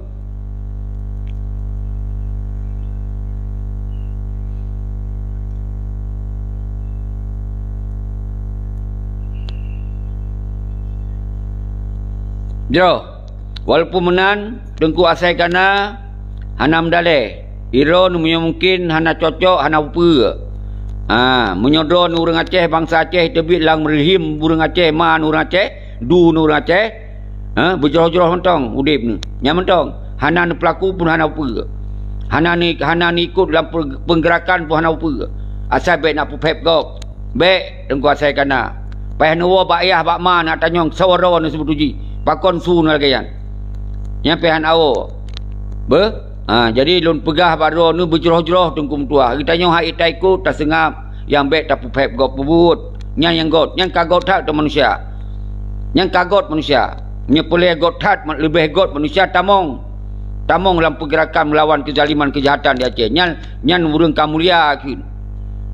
Jroh, walaupun meunan, Teungku asai kana hana meudalée. Droeneuh meunyoe mungken hana cocok, hana upeue. Ha, meunyoe droeneuh ureuëng Aceh, bansa Aceh teubiet lam rihim ureuëng Aceh, ma ureuëng Aceh, du ureuëng Aceh, ha, beujroh-jroh mantong udeb neuh. Nyan mantong, hana neupeulaku pun hana upeue. Hana ni, hana neuikot lam pe-, peunggeurakan pun hana upeue. Asai bék na peuphép gob. Bék, Teungku asai kana. Payah neuwoe bak yah bak ma na tanyong soe droeneuh seubeutôi jih. Pakon su neuh lagée nyan. Nyan pih hana woe. Beuh? Ha, jadi lôn peugah bak droeneuh beujroh-jroh Teungku meutuah. Geutanyoe hai taikot taseungab nyang bék tapeuphép gob peubuet. Nyan nyang göt, nyan ka göt that keu manusia. Nyan ka göt manusia. Nyoe peureulée göt that, leubeh göt manusia tamong. Tamong lam peugerakan meulawan keuzaliman keujahatan di Aceh. Nyan, nyan ureuëng ka mulia kheun.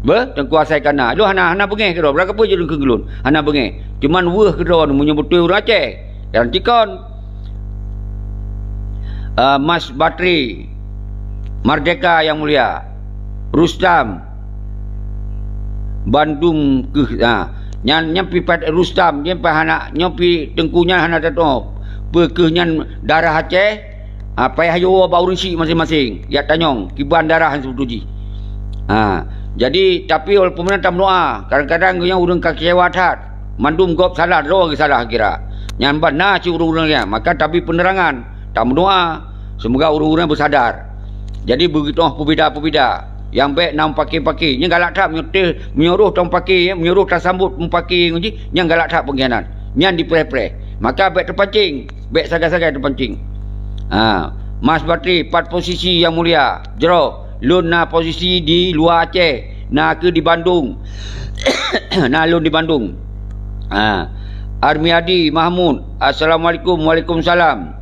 Beuh, Teungku asai kana. Lôn hana, hana beungéh keudroe. Beurakapeu jeuet keu lôn. Hana beungéh. Cuman weueh keudroe meunyoe beutôi ureuëng Aceh. Dan tikon. Ah, Mas Batri, Merdeka yang mulia, Rustam, bandum keuh, ha, nyan, nyan pi pat Rustam, nyan pi hana, nyan pi Teungku nyan hana tatu'oh. Peu keuh nyan darah Aceh, ha, payah yoe bak ureuëng syiek maséng-maséng, yak tanyong, kiban darah nyan seubeutôi jih. Ha, jadi, tapi walaupun meunan tameudoa, kadang-kadang geuh nyan ureuëng ka keucewa that, mandum gob salah, droe geuh salah kira. Nyan ban na cit ureuëng-ureuëng nyan, maka tabi peunerangan. Tameudoa, seumoga ureuëng-ureuëng beusadar. Jadi beugeutoh peubida-peubida nyang bék na meupaké-paké. Nyan galak that meunyoe teuh, meunyoe roh tamupaké, meunyoe roh tasambot mupaké ngon jih, nyan galak that peungkhianat. Nyan dipreh-preh. Maka bék teupancing, bék sagai-sagai teupancing. Ha, Mas Batri, pat posisi nyang mulia, jroh. Lôn na posisi di luwa Aceh, na kheueh di Bandung. Na lôn di Bandung. Ha. Armiadi Mahmud, assalamualaikum. Waalaikumsalam.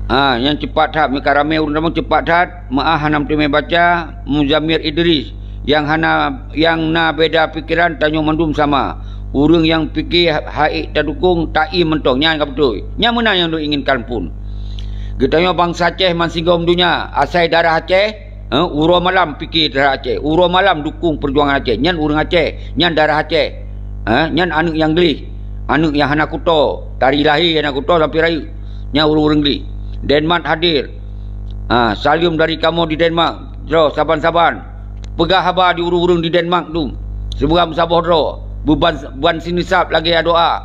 Ha, nyang cepat that, meuka ramé ureuëng tamong cepat that, meu'ah hana meuteumé baca, Muzamir Idris, nyang hana, nyang na beda pikeran tanyoe mandum sama. Ureuëng nyang pike ha-, haék tadukong, taim mantong, nyan ka beutôi. Nyan meunan nyang lôn inginkan phon. Geutanyoe bansa Aceh mansinggoe donya, asai darah Aceh, eh, uroe malam pike darah Aceh, uroe malam dukong peujuangan Aceh. Nyan ureuëng Aceh, nyan darah Aceh. Eh, nyan aneuëk nyang gleh, aneuëk nyang hana kuto, dari lahé hana kuto sampai rayeuk. Nyan ureuëng-ureuëng gleh. Denmark hadir. Ha, saleuem dari kamoe di Denmark. Jroh saban-saban. Peugah haba di ureuëng-ureuëng di Denmark tu. Seubeurang meusaboh droe. Beuban, ban sineusab lagée doa.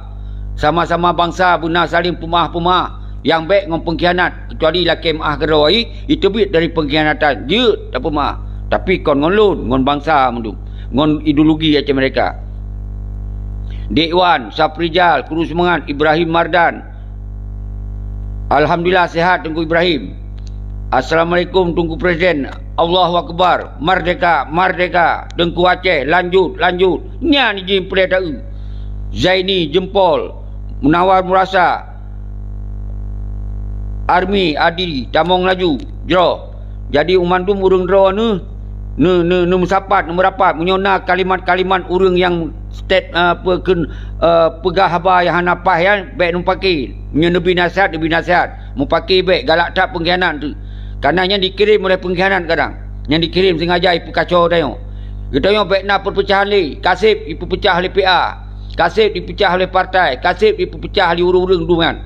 Sama-sama bansa beuna saléng peumeu'ah-peumeu'ah. Nyang bék ngon peungkhianat, keucuali lakée meu'ah keudroe, iteubiet dari peungkhianatan, jeuet tapeumeu'ah. Tapi kon ngon lôn, ngon bansa mandum, ngon ideologi Aceh Merdeka. Dek Wan, Saprijal, Kuru Seumangat, Ibrahim Mardan. Alhamdulillah sehat Teungku Ibrahim. Assalamualaikum Teungku Presiden. Allahu Akbar. Merdeka, merdeka. Teungku Aceh, lanjut, lanjut. Nyan jih peurintah. Zaini, jempol. Munawar Murasa. Army, Adi, tamong laju. Jroh. Jadi, u mandum ureuëng droe neuh, neu-, neu-, neumeusapat, neumerapat. Meunyoe na kalimat-kalimat ureuëng nyang stet-, eh, pe-, kheun, eh, peugah haba nyang hana paih nyan, bék neumupaké. Meunyoe neubi nasihat, neubi nasihat. Mupaké bék, galak that peungkhianat tu. Kareuna nyan dikirém oleh peungkhianat kadang. Nyan dikirém sengaja ipeukaco tanyoe. Geutanyoe bék na peupeucahan lé, kaseb ipeupeucah lé P A. Kaseb dipeucah oleh partai, kaseb ipeupeucah lé ureuëng-ureuëng dum nyan.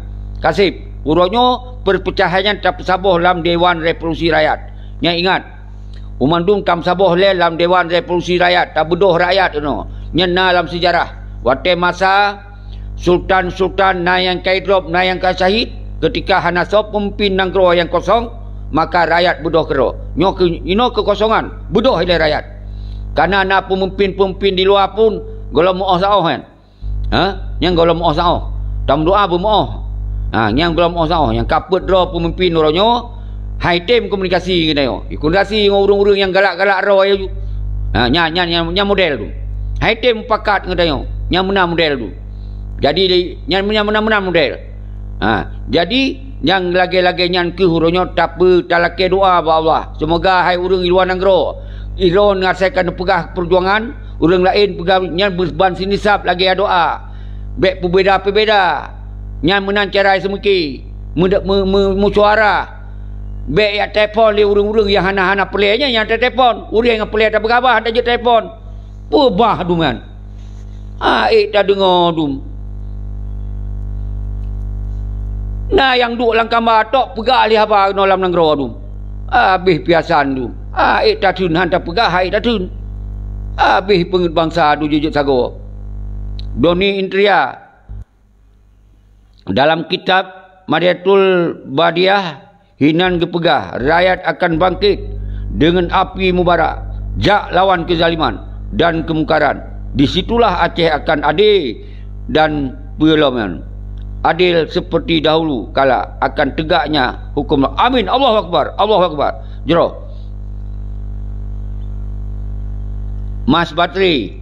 Kaseb, uroe nyoe peupeucahan nyan tapeusaboh lam Dewan Revolusi Rakyat. Nyan ingat, u mandum ka meusaboh lé lam Dewan Revolusi Rakyat, tabeudôh rakyat keunoe. Nyan na lam seujarah. Watée masa Sultan-sultan na nyang ka idrob, na nyang ka syahid, ketika hana soe peumimpin nanggroe nyang kosong, maka rakyat beudôh keudroe. Nyoe keu-, inoe keukosongan, beudôh ilée rakyat. Kana na peumimpin-peumimpin di luwa pun, gohlom meu'oh saôh nyan. Ha? Nyang gohlom meu'oh saôh. Tameudoa beumeu'oh. Ha, nyang gohlom meu'oh saôh. Nyang ka peuet droe peumimpin uroe nyoe, hai tem komunikasi ngon tanyoe. Komunikasi ngon ureuëng-ureuëng nyang galak-galak droe ayue. Ha, nyan, nyan, nyan, nyan model tu. Hai tem mupakat ngon tanyoe. Nyan meunan model tu. Jadi, nyan, nyan meunan-meunan model. Ha, jadi, nyang lagée-lagée nyan keuh uroe nyoe tapeu talakée doa bak Allah. Seumoga hai ureuëng di luwa nanggroe, droe ngasai ka neupeugah peujuangan, ureuëng laén peugah nyan beuban sinisab lagée doa. Bék peubeda-peubeda. Nyan meunan cara seumiki. Meude-, meu-, meu-, meusyuara. Bék jak telepon lé ureuëng-ureuëng nyang hana-hana peureulée nyan nyang telepon. Ureuëng nyang peureulée tapeugah bah, hana jeuet telepon. Peubah dum nyan. Aék tadeungoe dum. Na nyang duek lam kamba tok peugah lé haba keunoe lam nanggroe dum. Abéh piasan dum. Aék tatheun han tapeugah aék tatheun. Abéh peungeuet bansa dum jeuet sagoe. Doni Indria dalam kitab Madiatul Badiah hinan geupeugah, rakyat akan bangkit deungon api mubarak, jak lawan keuzaliman dan keumungkaran. Di situlah Aceh akan adé dan peuleuman. Adil seperti dahulu kala akan tegaknya hukum. Amin. Allahu Akbar. Allahu Akbar. Jroh. Mas Batri.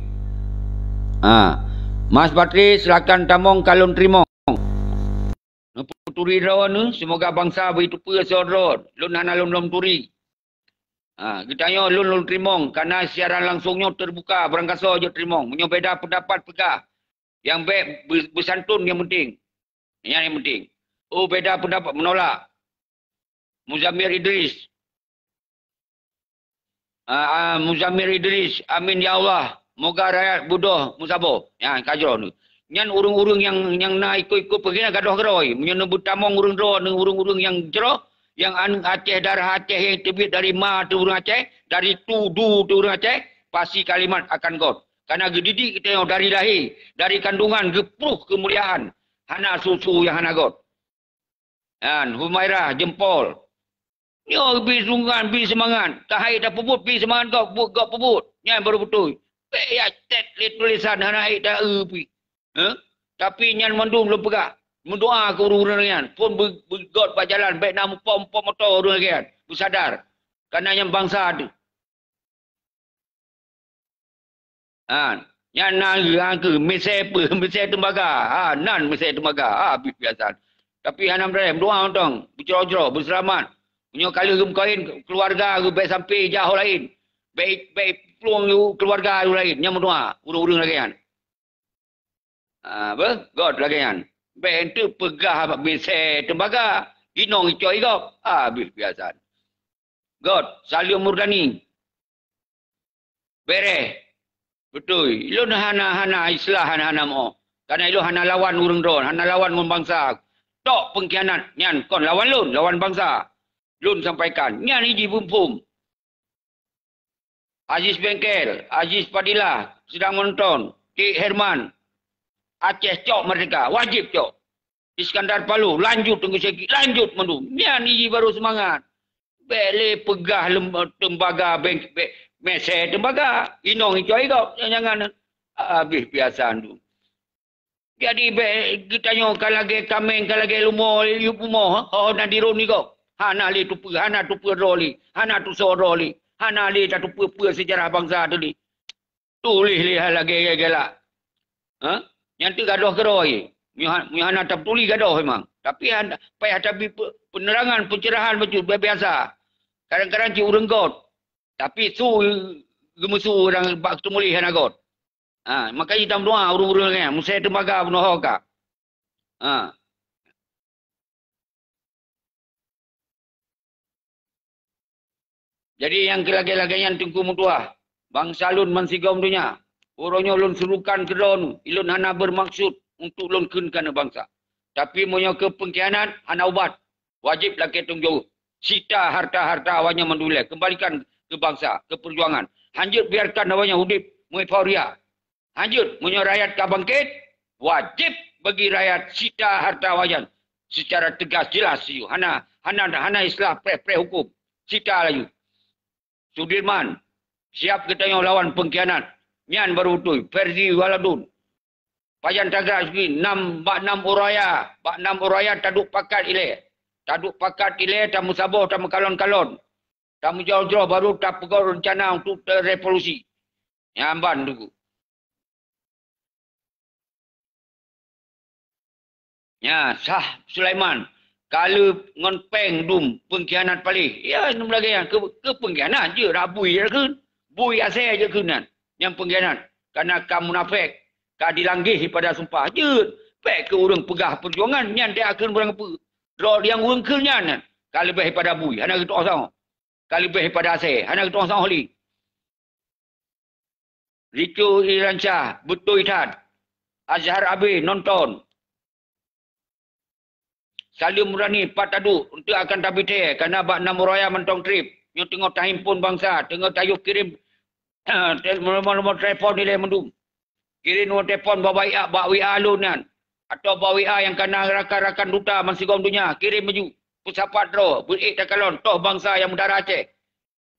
Ha. Mas Batri, silakan tamong ka lôn teurimong. Neupeuturi droeneuh, seumoga bansa beuteupeue soe droe. Lôn hana lôn lom turi. Ha, geutanyoe lôn lôn teurimong, kareuna siaran langsong nyoe teubuka, barangkasoe jeuet teurimong. Meunyoe beda peundapat peugah, nyang bék be-, beusantun nyang penting. Nyan nyang penting. Oh, beda peundapat, meunolak. Muzamir Idris. Ah, ah, Muzamir Idris, amin ya Allah. Moga rakyat beudôh meusaboh. Nyan ka jroh nyoe. Nyan ureuëng-ureuëng nyang, nyang na ikot-ikot peugah gadôh keudroe. Meunyoe neubeutamong ureuëng droe, ureuëng-ureuëng nyang jroh, nyang an-, Aceh, darah Aceh nyang teubiet dari ma teuh ureuëng Aceh, dari tudu teuh ureuëng Aceh, pasti kalimat akan göt. Kareuna geudidik geutanyoe dari lahé, dari kandungan geupruh keumuliaan, hana su-su nyang hana göt. Nyan, Humairah, jempol. Nyoe bi sungan, bi seumangat. Ka hai tapeubuet, bi seumangat gob, buet gob peubuet. Nyan baru beutôi. Bék jak cét lé tulésan hana hai ta-eu pih. Heh? Tapi nyan mandum lôn peugah. Meudoa keu ureuëng-ureuëng nyan. Phon beu-, beugöt bak jalan, bék na mupo-mupo moto ureuëng lagée nyan. Beusadar. Kareuna nyan bansa teuh. Ha, nyan na, ha, keuh, misée peue, misée teumbaga. Ha, nan misée teumbaga. Ha, abéh piasan. Tapi hana meudeh, meudoa mantong, beucroh-croh, beuseulamat. Meunyoe ka lheueh geumeukawen, keuluwarga geuh bék sampai jak ho laén. Bék, bék plueng u keuluwarga ureuëng laén, nyan meudoa, ureuëng-ureuëng lagée nyan. Ha, beh, göt lagée nyan. Bék enteuk peugah misée teumbaga, inong icok igob. Ha, abéh piasan. Göt, Salim Murdani. Bereh. Beutôi. Lôn hana, hana istilah hana, hana meu'oh. Kareuna lôn hana lawan ureuëng droe, hana lawan ngon bansa. Tok pengkhianat nyan kon lawan lôn, lawan bansa. Lôn sampaikan. Nyan jih beuphom. Aziz Bengkel, Aziz Fadilah, sedang menonton. Kik Herman. Aceh cok merdeka, wajib cok. Iskandar Palu, lanjut Teungku Syekh, lanjut mandum. Nyan jih baru seumangat. Bék lé peugah lem-, teumbaga beng-, be-, misée teumbaga. Inong icok igob, jangan. Abéh piasan tu. Jadi bék geutanyoe ka lagée kaméng, ka lagée lumoe, yup bumoe, ho na dirôn igob. Hana lé tupeue, hana tupeue droe lé, hana tusoe droe lé, hana lé tatupeue-peue seujarah bansa teuh lé. Tuléh lé hai lagée galak. Ha? Nyan teuh gadôh keudroe. Meunyoe ha-, meunyoe hana tapeutuli gadôh memang. Tapi han-, payah tabi pe-, penerangan, pencerahan bacut, bi-, biasa. Kadang-kadang cit ureuëng göt. Tapi su geumeusu ureuëng bak teumuléh hana göt. Ha, makajih tameudoa ureuëng-ureuëng nyan, misée teumbaga bunoe ho ka. Ha. Jadi nyang keu lagée-lagée nyan Teungku meutuah, bansa lôn bansigom donya, uroe nyoe lôn serukan keu droeneuh, ilôn hana beurmaksud untuk lôn kheun keuneuk bansa. Tapi meunyoe keu peungkhianat hana ubat, wajéb lakée tanggung jaweueb. Sita harta-harta awaknyan mandum ilée, keumbalikan keu bansa, keu peujuangan. Hanjeuet biarkan awaknyan udeb meueufaria. Hanjeuet, meunyoe rakyat ka bangkét, wajéb Bagi rakyat sita harta awaknyan secara tegas jelas, hana, hana, hana istilah preh-preh hukum. Sita laju. Sudirman, siap geutanyoe lawan pengkhianat. Nyan baru beutôi. Ferdi Waladun. Pajan tagra sigi nam, bak nam uroe raya, bak nam uroe raya taduek pakat ilée. Taduek pakat ilée, tameusaboh, tameukalon-kalon. Tameujroh-jroh baru tapeugöt reuncana untuk revolusi. Nyan ban teungku. Nya, Shah Sulaiman, ka lheueh ngon péng dum peungkhianat paléh. Ya, nyan lagée nyan, keu, keu peungkhianat jeuet rak bui jikheun. Bui asée jikheun nyan, nyang peungkhianat. Kareuna ka munafék, ka dilanggeh pada sumpah. Jeuet, bék keu ureuëng peugah peujuangan nyan, dikheun barang peue. Droe nyang ureuëng kheun nyan, nyan ka leubeh pada bui, hana geutuoh soe. Ka leubeh pada asée, hana geutuoh soe lé. Rico Iriansyah, beutôi that. Azhar Abe nonton. Salim Murani, pat taduek, eunteuk akan tabitée, kareuna bak nam uroe raya mantong treb. Nyoe teungoh tahimpon bansa, teungoh tayue kirém, nomor-nomor telepon ilée mandum. Kirém nomor telepon bak W A, bak W A lôn nyan. Atawa bak W A nyang ka na rakan-rakan duta bansigom donya, kirém laju. Peusapat droe, beuék takalon, toh bansa nyang meudara Aceh.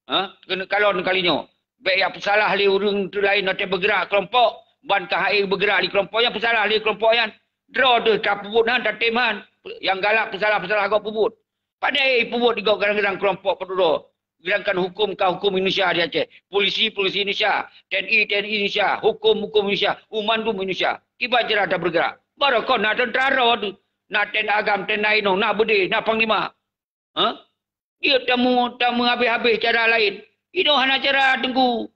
Ha? Keuneuk kalon kali nyoe. Bék jak peusalah lé ureuëng laén watée beugerak keulompok, ban ka hai beugerak di keulompok nyan, peusalah lé keulompok nyan. Droe deuh tapeubuet han, tatem han. Nyang galak peusalah-peusalah gob peubuet. Padahai peubuet di gob kadang-kadang keulompok peuduro. Sedangkan huköm ka huköm Indonesia di Aceh. Polisi, polisi Indonesia. T N I, T N I Indonesia. Huköm, huköm Indonesia. Umandum Indonesia. Kiban cara tabeugerak. Barokon na teuntra droe deuh. Na ten agam, ten na inong, na beudé, na panglima. Ha? Jeuet tameu-, tameuhabéh-habéh cara laén. Inong hana cara teungku.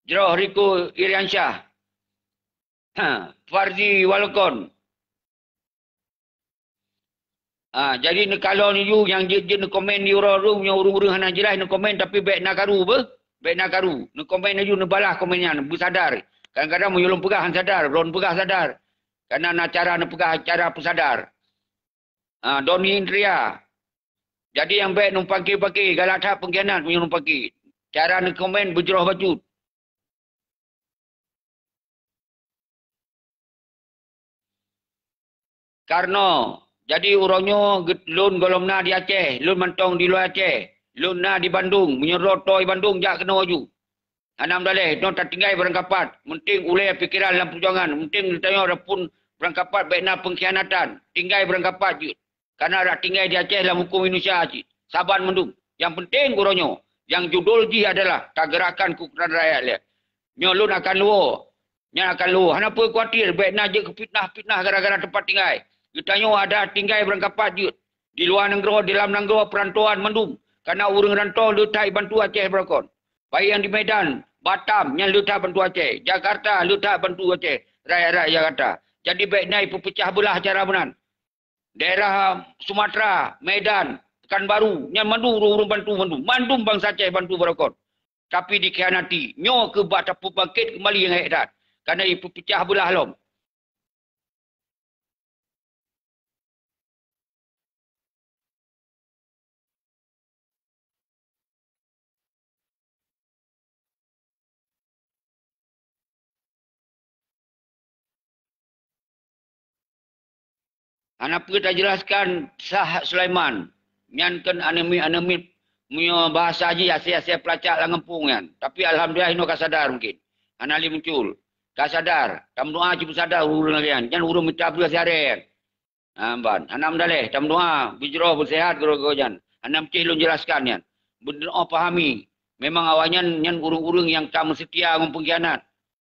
Jroh Rico Iriansyah. Ha, Farzi Walkon. Ha, jadi neukalon laju nyang jeuet-jeuet neukomen di uroe-uroe, nyang ureuëng-ureuëng hana jeulaih neukomen tapi bék na karu beuh. Bék na karu. Neukomen laju neubalah komen nyan, beusadar. Kadang-kadang meunyoe lôn peugah han sadar, droe neupeugah sadar. Kareuna na cara neupeugah cara peusadar. Ha, Doni Indria. Jadi nyang bék numpang ké-paké, galak that peungkhianat meunyoe numpang ké. Cara neukomen beujroh bacut. Karno, jadi uroe nyoe lôn gohlom na di Aceh, lôn mantong di luwa Aceh, lôn na di Bandung, meunyoe droe toe Bandung jak keunoe laju. Hana meudaléh, nyoe tatinggai barangkapat, meunteng ulée pikeran lam peujuangan, meunteng geutanyoe adaphon barangkapat bék na peungkhianatan, tinggai barangkapat jeuet. Kareuna dak tinggai di Aceh lam huköm Indonesia cit. Saban mandum. Nyang peunteng uroe nyoe, nyang judul jih adalah tageurakkan keukuatan rakyat lé. Nyoe lôn akan luwoe. Nyan akan luwoe. Hana peue khawatir, bék na jeuet keu fitnah-fitnah gara-gara teumpat tinggai. Geutanyoe ada tinggai barangkapat jeuet. Di luwa nanggroe, di lam nanggroe, peurantauan mandum. Kareuna ureuëng rantau le that jibantu Aceh beurokon. Baik nyang di Medan, Batam, nyan le that bantu Aceh. Jakarta, le that bantu Aceh. Rakyat-rakyat Jakarta. Jadi bék na ipeupeucah beulah cara meunan. Daerah Sumatera, Medan, Pekanbaru, nyan mandum ureuëng-ureuëng bantu mandum. Mandum bansa Aceh bantu beurokon. Tapi dikhianati. Nyoe keuh bak tapeubangkét keumbali nyang hék that. Kareuna ipeupeucah beulah lom. Hana peue tajeulaskan Shah Sulaiman. Nyan kon aneuk miet-aneuk miet, meunyoe bahasa jih asée-asée peulacak lam gampông nyan. Tapi alhamdulillah inoe ka sadar mungken. Hana lé muncul. Ka sadar. Tameudoá cit beusadar ureuëng lagée nyan. Nyan ureuëng mita peue siarée nyan. Ha, ban. Hana meudaléh. Tameudoá. Beujroh beuseuhat keudroe-droe nyan. Hana meucéh lôn jeulaskan nyan. Beudôh pahami. Memang awaknyan nyan ureuëng-ureuëng nyang ka meuseutia ngon peungkhianat.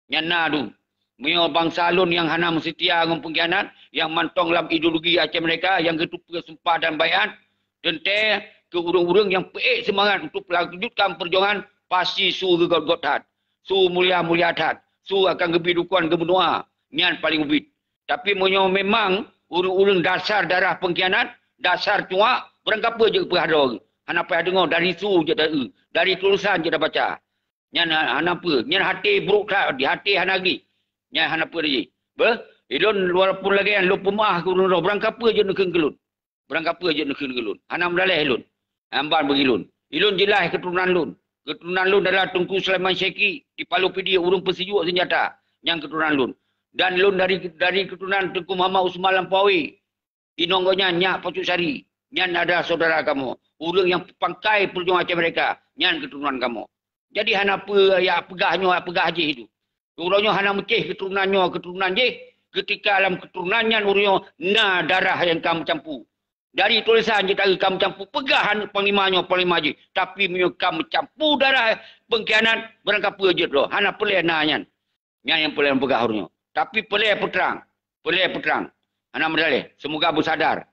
Nyan na dum. Meunyoe bansa lôn nyang hana meuseutia ngon peungkhianat, nyang mantong lam ideologi Aceh Merdeka, nyang geuteupeue sumpah dan baiat, teuntée keu ureuëng-ureuëng nyang peuék seumangat untuk meulakjutkan peujuangan, pasti su geugot-got that, su mulia-mulia that, su akan geubri dukungan geumeudoá, nyan paleng ubit. Tapi meunyoe memang ureuëng-ureuëng dasar darah peungkhianat, dasar cuak, barangkapeue jeuet peugah droe, hana payah deungoe, dari su jeuet ta-eu, dari tulisan jeuet tabaca. Nyan ha-, hana peue. Nyan até brok that, di até hana gét. Nyan hana peue lé jih. Beuh, ilôn walaupun lagée nyan lôn peumeu'ah keu ureuëng droe, barangkapeue jeuet neukheun keu lôn. Barangkapeue jeuet neukheun keu lôn. Hana meudaléh lôn. Amban bagi lôn. Ilôn jeulaih keuturonan lôn. Keuturonan lôn adalah Teungku Sulaiman Syeki di Palu Pidie, ureuëng peusijuek seunjata, nyan keuturonan lôn. Dan lôn dari dari keuturonan Teungku Muhammad Usman Lampawi, inong gobnyan nyak Pacut Sari, nyan adalah syedara kamoe. Ureuëng nyang pangkai peujuangan Aceh Merdeka, nyan keuturonan kamoe. Jadi hana peue jak peugah nyoe, jak peugah jih itu. Uroe nyoe hana meucéh keuturonan nyoe, keuturonan jih, keutika lam keuturonan nyan uroe nyoe na darah nyang ka meucampu. Dari tulisan jih tadi ka meucampu, peugah aneuëk panglima nyoe, panglima jih. Tapi meunyoe ka meucampu darah pengkhianat, barangkapeue jeuet droe, hana peureulée na nyan. Nyan nyang peureulée peugah uroe nyoe. Tapi peureulée peutrang, peureulée peutrang. Hana meudaleh, seumoga beusadar.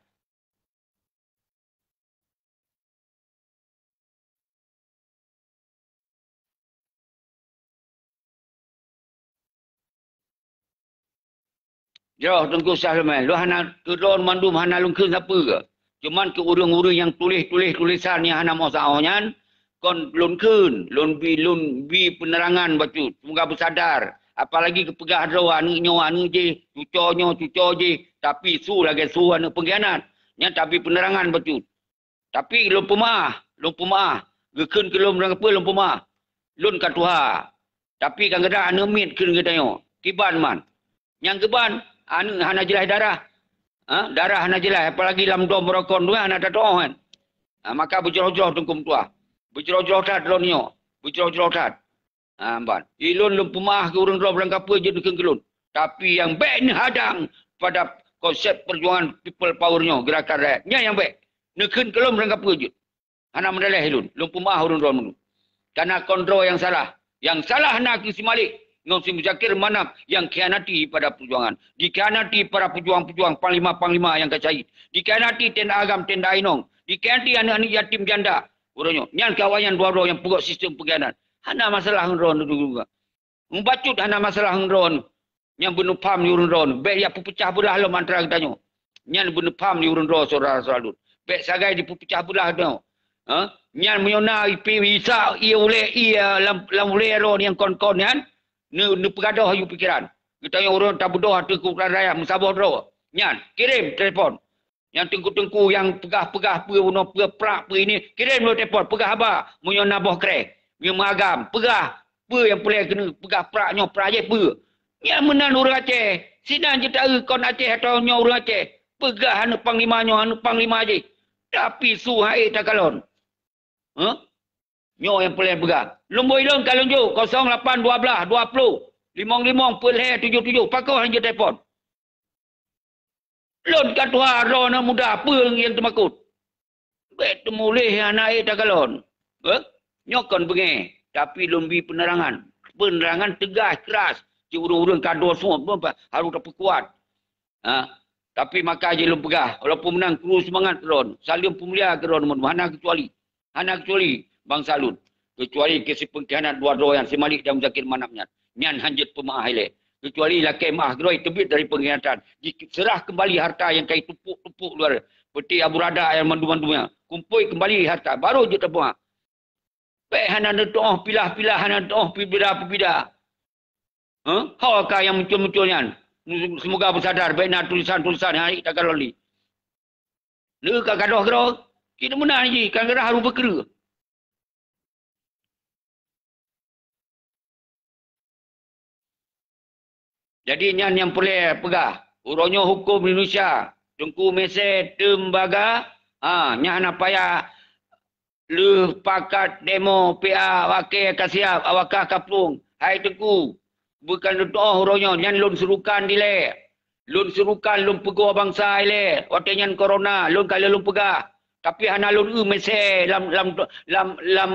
Jroh Teungku Syah Leumai, lôn hana keudroe mandum hana lôn kheun sapeue. Cuman keu ureuëng-ureuëng nyang tuléh-tuléh tulisan nyang hana meusahoh nyan, kon lôn kheun, lôn bi lôn bi peunerangan bacut. Seumoga beusadar. Apalagi geupeugah droe aneuëk nyoe aneuëk jih, cuco nyoe cuco jih, tapi su lagée su aneuëk peungkhianat. Nyan tabi peunerangan bacut. Tapi lôn peumaah, lôn peumaah. Geukheun keu lôn meurangkapeue lôn peumaah. Lôn ka tuha. Tapi kadang-kadang aneuëk miet kheun geutanyoe. Kiban man. Nyang geuban, aneuëk hana jeulaih darah. Ha? Darah hana jeulaih, apalagi lam dom rokon tu hana tatoh kan. Ha, maka beujroh-jroh teungku meutuah. Beujroh-jroh that droe nyoe. Beujroh-jroh that. Ha, ban. Ilôn lôn peumaah keu ureuëng droe barangkapeue jeuet neukheun keu lôn. Tapi nyang bék neuhadang pada konsep peujuangan people power nyoe, gerakan rakyat. Nyan nyang bék. Neukheun keu lôn barangkapeue jeuet. Hana meudaleh ilôn. Lôn peumaah ureuëng droe meunurot. Kana kon droe nyang salah. Nyang salah na keu si Malik ngon si Muzakir Manaf nyang khianati pada peujuangan. Dikhianati para peujuang-peujuang panglima-panglima nyang ka syahid. Dikhianati tenda agam, tenda inong. Dikhianati aneuëk-aneuëk yatim janda. Uroe nyoe. Nyan keu awaknyan dua droe nyang peugöt sistem peukhianat. Hana masalah ngon droe nyoe. Mubacut hana masalah ngon droe nyoe. Nyang beuneupham di ureuëng droe nyoe. Bék jak peupeucah beulah lom antara geutanyoe. Nyan beuneupham di ureuëng droe syedara-syedara lôn. Bék sagai dipeupeucah beulah droe. Ha? Nyan meunyoe na ipi isa ié ulée ié lam lam ulée droe nyang kon-kon nyan, ne neupeugadoh aju pikeran. Geutanyoe ureuëng tabeudoh ateueh keuputusan rakyat meusaboh droe. Nyan, kirém telepon. Nyang teungku-teungku nyang peugah-peugah peue bunoe peue prak peue ini, kirém lom telepon, peugah haba meunyoe na boh kreh. Meunyoe meuagam, peugah peue nyang peureulée keuneuk peugah prak nyoe prak jih peue. Nyan meunan ureuëng Aceh, sinan jitaeu kon Aceh atawa nyoe ureuëng Aceh. Peugah aneuëk panglima nyoe, aneuëk panglima jih. Tapi su hai takalon. Huh? Nyoe nyang peureulée peugah. Lumbôi lôn ka lôn jok, kosong lapan dua belas, dua puluh, limong limong, peuet lhée, tujoh tujoh, pakon han jeuet telepon. Lôn ka tuha droe aneuëk muda peue nyang teumakot. Bék teumuléh hana ék takalon. Eh? Nyoe kon beungéh, tapi lôn bi peunerangan. Peunerangan teugas, kras. Cit ureuëng-ureuëng ka dua suet pun harôh tapeukuat. Ha? Tapi maka jih lôn peugah, walaupun meunan kru seumangat keu droe, saleuem peumulia keu droe, hana keucuali. Hana keucuali bansa lôn. Keucuali keu si peungkhianat dua droe nyan, si Malik dan Muzakir Manaf nyan. Nyan han jeuet peumaah ilée. Keucuali lakée maah droe teubiet dari peungkhianatan. Jiseurah keumbali harta nyang ka jitumpôk-tumpôk luwa. Peuti Abu Rada nyang mandum-mandum nyan. Kumpôi keumbali harta, barô jeuet tapeumaah. Bék hana neutuoh pilah-pilah, hana neutuoh peubida-peubida. Huh? Ho ka nyang muncul-muncul nyan. Seumoga beusadar, bék na tulisan-tulisan nyang hana takalon lé. Lé ka gadoh keudroe, cit meunan jih, ka gadoh harôh beukeureueng. Jadi nyan nyang peureulée peugah, uroe nyoe huköm Indonesia, Teungku Misée Teumbaga, ha, nyan hana payah lheueh pakat demo P A, wakée ka siab, awakah ka plueng. Hai Teungku, beukan lôn tuoh uroe nyoe, nyan lôn seurukan dilée. Lôn seurukan lôn peugoe bansa ilée, watée nyan corona, lôn ka lheueh lôn peugah. Tapi hana lôn eu misée lam lam lam lam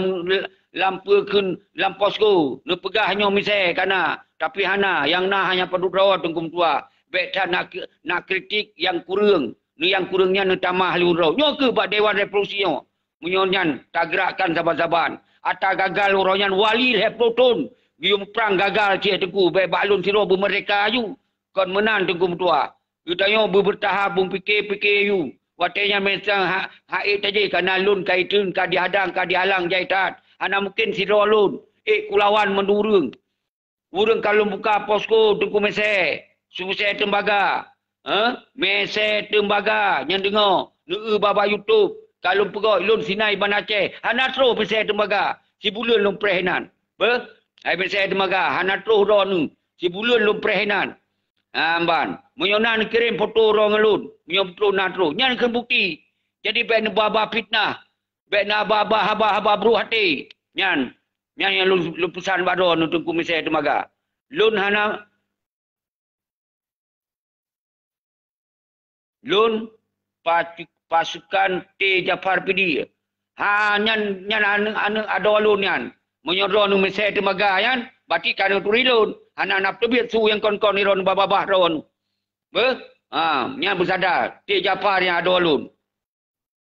lam peue kheun lam posko. Neupeugah nyoe misée ka na, tapi hana, nyang na hanya padub droe Teungku meutuah. Bék that na na kritik nyang kureueng, neu nyang kureueng nyan neutamah lé uroe. Nyoe kheueh bak Dewan Revolusi nyoe. Meunyoe nyan tageurakkan saban-saban. Ata gagal uroe nyan wali lhée ploh thon. Geuyue muprang gagal cit Teungku, bék bak lôn sidroe beumeurdeka aju. Kon meunan Teungku meutuah. Geutanyoe beubeutahap beupike-pike aju. Watée nyan meusang ha ha ék tajih kana lôn ka itreun ka dihadang ka dihalang jai that. Hana mungken sidroe lôn ék kulawan mandum ureuëng. Ureuëng ka lôn buka posko Teungku Misée, Misée Teumbaga. Heh? Misée Teumbaga nyang deungoe, neueu bak YouTube. Ka lôn peugöt lôn Sinai Banda Aceh, hana troh Misée Teumbaga. Sibuleuen lôn preh inan. Beuh, hai Minsé Teumaga, hana troh droeneuh. Sibuleuen lôn preh inan. Amban. Meunyoe na neukirém foto droe ngon lôn, meunyoe beutôi na troh, nyan keuh bukeuti. Jadi bék neuba-ba fitnah, bék neuba-ba haba-haba brôk até. Nyan, nyan nyang lôn, lôn peusan bak droeneuh Teungku Minsé Teumaga. Lôn hana Lôn pacu-, pasukan T Jafar Pidie. Ha, nyan, nyan aneuëk-aneuëk adoe lôn nyan. Meunyoe droeneuh Minsé Teumaga nyan, berarti ka neuturi lôn. Hana na teubiet su nyang kon-kon droeneuh babah-babah droeneuh. Beuh? Ha, nyan beusada T Jafar nyang adoe lôn.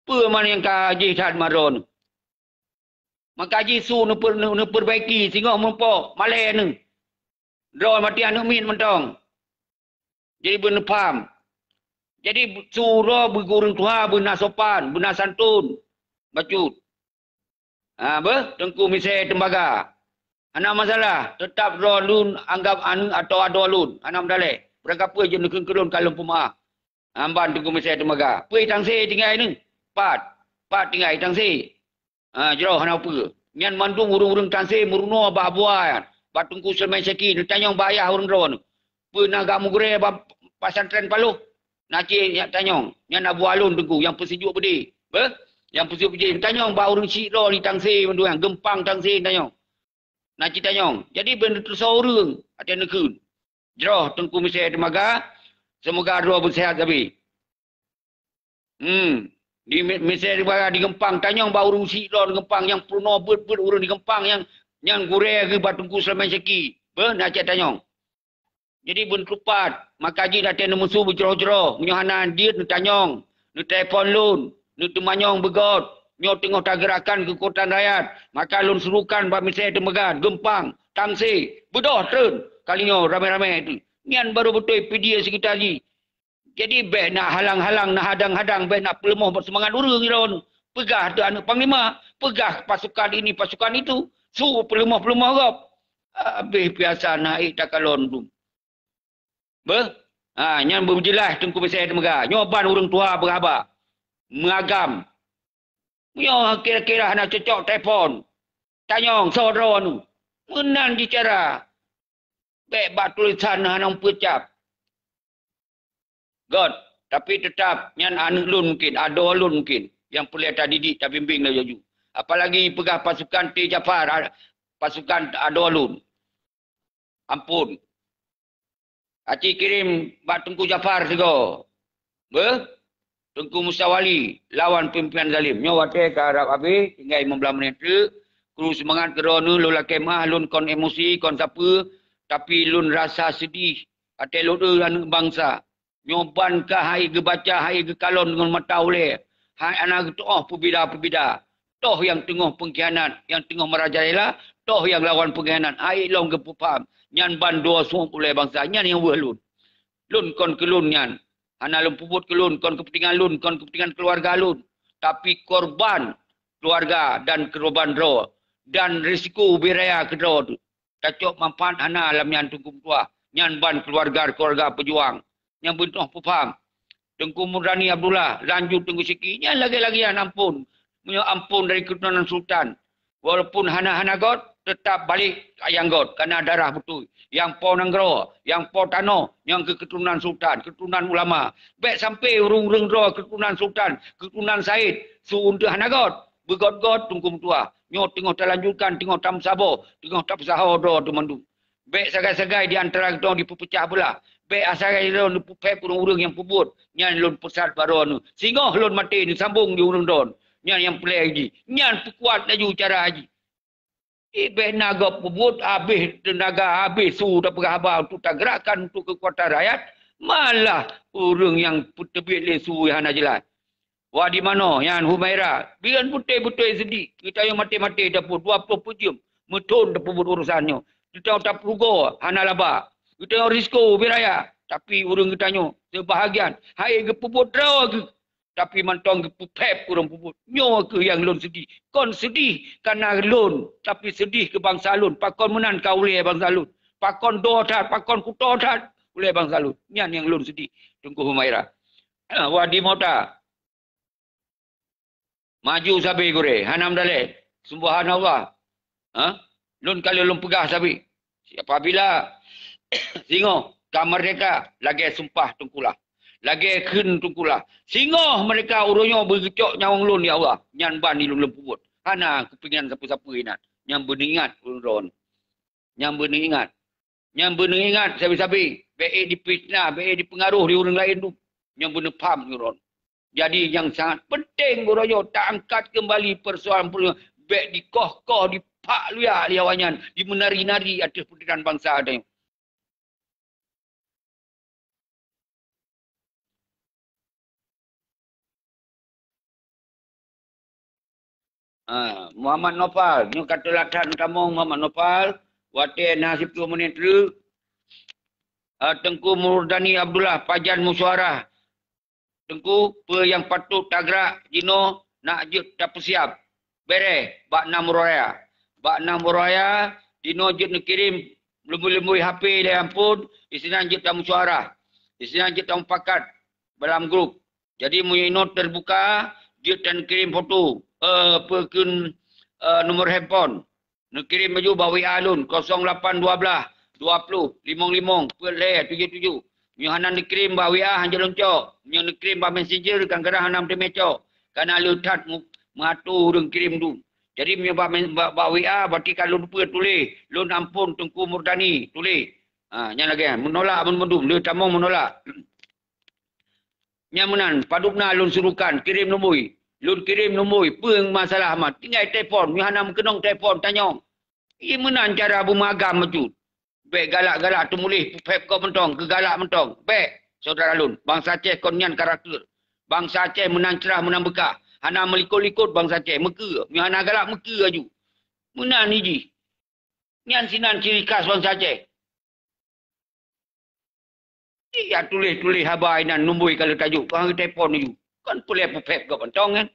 Peue man nyang ka jih that ma droeneuh? Maka jih su neuper-, neu-, neuperbaiki singoh meupo malée neuh. Droe maté aneuëk miet mantong. Jadi beuneupham. Jadi su droe beugeureueng tuha, beuna sopan, beuna santun. Bacut. Ha, beuh, Teungku Minsé Teumaga. Hana masalah, teutap droe lôn anggab aneuëk atawa adoe lôn. Hana meudaleh. Beurangkapeue jeuet neukheun keu lôn ka lôn peumaáh. Amban Teungku Minsé Teumaga. Peue Tangse tinggai nyoe? Pat. Pat tinggai Tangse. Ha, jroh hana peue. Nyan mandum ureuëng-ureuëng Tangse meurunoe bak Abua nyan. Bak Teungku Sulaiman Syaki, neutanyong bak ayah ureuëng droeneuh. Peue na gak meugurée bak pesantren Paloh? Na cit nyak tanyong. Nyan Abua lôn Teungku, nyang peusijuek beudé. Beuh? Nyang peusijuek beudé. Neutanyong bak ureuëng syiek droe di Tangse mandum nyan. Geumpang Tangse neutanyong. Na cit tanyong. Jadi, beu neuteusoe ureuëng, watée neukheun. Jroh Teungku Minsé Teumaga, seumoga droe beuseuhat sabe. Hmm. Di Mi-, Minsé Teumaga di Geumpang, tanyong bak ureuëng syiek droe di Geumpang nyang peurunoe beuet-beuet ureuëng di Geumpang nyang, nyang gurée geuh bak Teungku Sulaiman Syaki. Beuh, na cit tanyong. Jadi beuneutupat, maka jih watée neumeusu beujroh-jroh, meunyoe hana jeuet neutanyong, neutelepon lôn, neuteumanyong beugôt, nyoe teungoh tageurakkan keukuatan rakyat, maka lôn suruhkan bak Minsé Teumaga, Geumpang, Tangse, beudôh treun, kali nyoe ramé-ramé teuh. Nyan barô beutôi Pidie seukita jih. Jadi bék na halang-halang, na hadang-hadang, bék na peuleumah seumangat ureuëng droeneuh. Peugah teuh aneuëk panglima, peugah pasukan ini, pasukan itu, su peuleumah-peuleumah gob. Habéh piasa na ék takalon dum. Beuh? Ha, nyan beujeulaih Teungku Minsé Teumaga. Nyoe ban ureuëng tuha beuhaba. Meuagam. Nyoe kira-kira hana cocok telepon. Tanyong, soe droeneuh? Meunan jih cara. Bék bak tulisan hana meupeucap. Göt, tapi teutap nyan aneuëk lôn mungken, adoe lôn mungken, nyang peureulée tadidik, tabimbéng laju-laju. Apalagi peugah pasukan T Jafar, a-, pasukan adoe lôn. Amphon. Aci kirém bak Teungku Jafar sigoe. Beuh? Teungku Musa Wali lawan pimpénan zalim. Nyoe watée ka rab habéh, tinggai limong blaih menit teuk. Kru seumangat keu droeneuh, lôn lakée meuáh, lôn kon emosi, kon sapeue, tapi lôn rasa seudeh. Watée lôn eu aneuëk bansa. Nyoe ban ka hai geubaca, hai geukalon ngon mata ulée. Hai hana geutuoh peubida-peubida. Toh nyang teungoh peungkhianat, nyang teungoh meurajalela, toh nyang lawan peungkhianat. Hai lom geupeupaham. Nyan ban dua sueb ulée bansa. Nyan nyang weueh lôn. Lôn kon keu lôn nyan. Hana lôn peubuet keu lôn, kon keupeuntengan lôn, kon keupeuntengan keuluwarga lôn. Tapi korban keuluwarga dan korban droe. Dan risiko ubé raya keu droe teuh. Tacok manfaat hana lam nyan Teungku meutuah. Nyan ban keuluwarga-keuluwarga peujuang. Nyang beuntoh peupaham. Teungku Murani Abdullah, lanjut Teungku Syeki. Nyan lagée-lagée nyan amphon. Meunyoe amphon dari keuturonan sultan. Walaupun hana-hana göt, teutap balek ayang göt. Kana darah beutôi. Nyang po nanggroe, nyang po tanoh, nyang keu keuturonan sultan, keuturonan ulama. Bék sampoe ureuëng-ureuëng droe keuturonan sultan, keuturonan said, su unteueh hana göt. Beugöt-göt Teungku meutuah. Nyoe teungoh talanjutkan, teungoh tameusaboh, teungoh tapeusaho droe teuh mandum. Bék sagai-sagai di antara geutanyoe jipeupeucah beulah. Bék sagai droe neupeuphép ureuëng-ureuëng nyang peubuet. Nyan lôn peusan bak droeneuh. Singoh lôn maté neusambong di ureuëng droe. Nyan nyang peureulée jih. Nyan peukuat laju cara jih. Bék na gob peubuet, habéh teunaga, habéh su tapeugah haba untuk tageurakkan untuk keukuatan rakyat, malah ureuëng nyang peuteubiet lé su nyang hana jeulaih. Wah di manoe nyan Humaira, bian beutôi-beutôi seudeh. Geutanyoe maté-maté tapeubuet dua ploh peuet jeuem, meuthon tapeubuet urosan nyoe. Geutanyoe tapeurugoe hana laba. Geutanyoe risiko ubé raya, tapi ureuëng geutanyoe seubahagian hai geupeubuet droe geuh. Tapi mantong geupeuphép ureuëng peubuet. Nyoe kheueh nyang lôn seudeh. Kon seudeh kana lôn, tapi seudeh keu bansa lôn. Pakon meunan ka ulée bansa lôn. Pakon doe that, pakon kutoe that ulée bansa lôn. Nyan nyang lôn seudeh, Teungku Humaira. Wah di mota. Maju sabe gurée, hana meudalée. Subhanallah. Ha? Lôn ka lheueh lôn peugah sabe. Apabila singoh ka merdeka, lagèe sumpah teungku lah. Lagèe kheun teungku lah. Singoh merdeka uroe nyoe beugeucok nyawöng lôn, ya Allah, nyan ban ilôn lôn peubuet. Hana kupeuingat sapeue-sapeue inan. Nyang beuneuingat ulôn droen. Nyang beuneuingat. Nyang beuneuingat sabe-sabe. Bèk ék dipitnah, bèk ék dipeungaroh di ureueng laén tu. Nyang beuneupham uroe nyoe. Jadi, nyang sangat penting uroe nyoe, taangkat keumbali peusoalan-peusoalan, bèk dikoh-koh, dipak luyak lé awaknyan, dimeunari-nari ateueh peundidikan bansa tanyoe. Ha, Muhammad Nopal, nyoe ka teulat that tamong Muhammad Nopal, watèe na siplôh menit treuk. Ha, Teungku Murdani Abdullah, pajan musyawarah. Teungku, peue nyang patôt tagrak jinoe nak jeuet tapeusiab. Bèrèh bak nam uroe raya. Bak nam uroe raya, jinoe jeuet neukirém lumbôi-lumbôi H P lé amphon, disinan jeuet tamusyawarah. Disinan jeuet tamupakat dalam grup. Jadi, meunyoe inoe teubuka, jeuet taneukirém foto, eh, peue kheun, eh, nomor handphone. Neukirém bak W A lôn, kosong lapan dua belas, dua ploh, limong limong, peuet lhèe tujoh tujoh. Meunyoe hana neukirém bak W A, hanjeuet lôn cok. Meunyoe neukirém bak messenger, kadang-kadang hana meuteumé cok. Kana le that mu-, meuatur ureueng kirém tu. Jadi, meunyoe bak men-, bak, bak W A, berarti ka lôn peue tuléh, "Lôn amphon Teungku Murdani," tuléh. Ha, nyan lagèe nyan. Meunolak mandum-mandum, le tamong meunolak. Nyan meunan, padub na lôn suruhkan, kirém lumbôi. Lôn kirém lumbôi, peue masalah mat. Tinggai telepon, meunyoe hana meukeunong telepon, tanyong. Ie meunan cara beumagam bacut. Bèk galak-galak teumuléh, peupèp gob mantong, keu galak mantong. Bèk, syedara lôn, bansa Aceh kon nyan karakter. Bansa Aceh meunan crah, meunan beukah. Hana meulikot-likot bansa Aceh, meukeue. Meunyoe hana galak, meukeue aju. Meunan jih. Nyan sinan ciri khas bansa Aceh. Iya tuléh-tuléh haba inan lumbôi ka lheueh tajok, ka lheueh telepon aju. Kon peureulèe peupèp gob mantong nyan.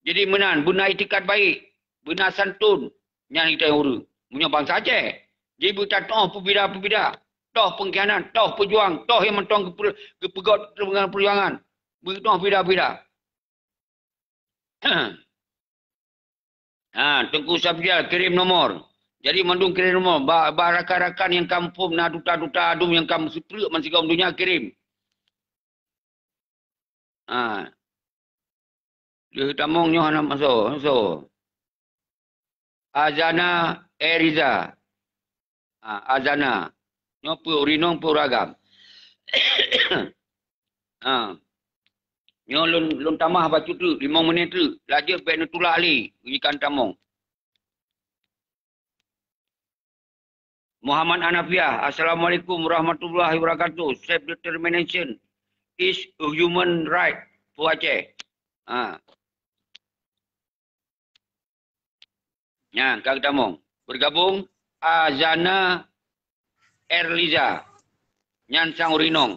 Jadi meunan, beuna itikad baik, beuna santun, nyan geutanyoe ureueng. Meunyoe bansa Aceh, jadi beutateu'oh peubida-peubida, toh peungkhianat, toh peujuang, toh nyang mantong geupeu-, geupeugöt deungon peujuangan. Beuteu'oh peubida-peubida. Ha, Teungku Sabdial kirim nomor. Jadi mandum kirim nomor. Ba, ba rakan-rakan nyang ka muphom na duta-duta adum nyang ka meuseupreuk bansigom donya kirim. Ha. Lheueh tamong nyoe hana maso, maso. Azana Eriza. Ha, Azana. Nyoe peue ureueng inong, peue ureueng agam. Ha. Nyoe lôn, lôn tamah bacut treuk, limong menit treuk. Laju bèk neutulak lé, ikan tamong. Muhammad Hanafiah, "Assalamualaikum warahmatullahi wabarakatuh. Self determination is a human right for Aceh." Ha. Nyan, ka geutamong. Bergabung Azana Erliza. Nyan sang ureueng inong.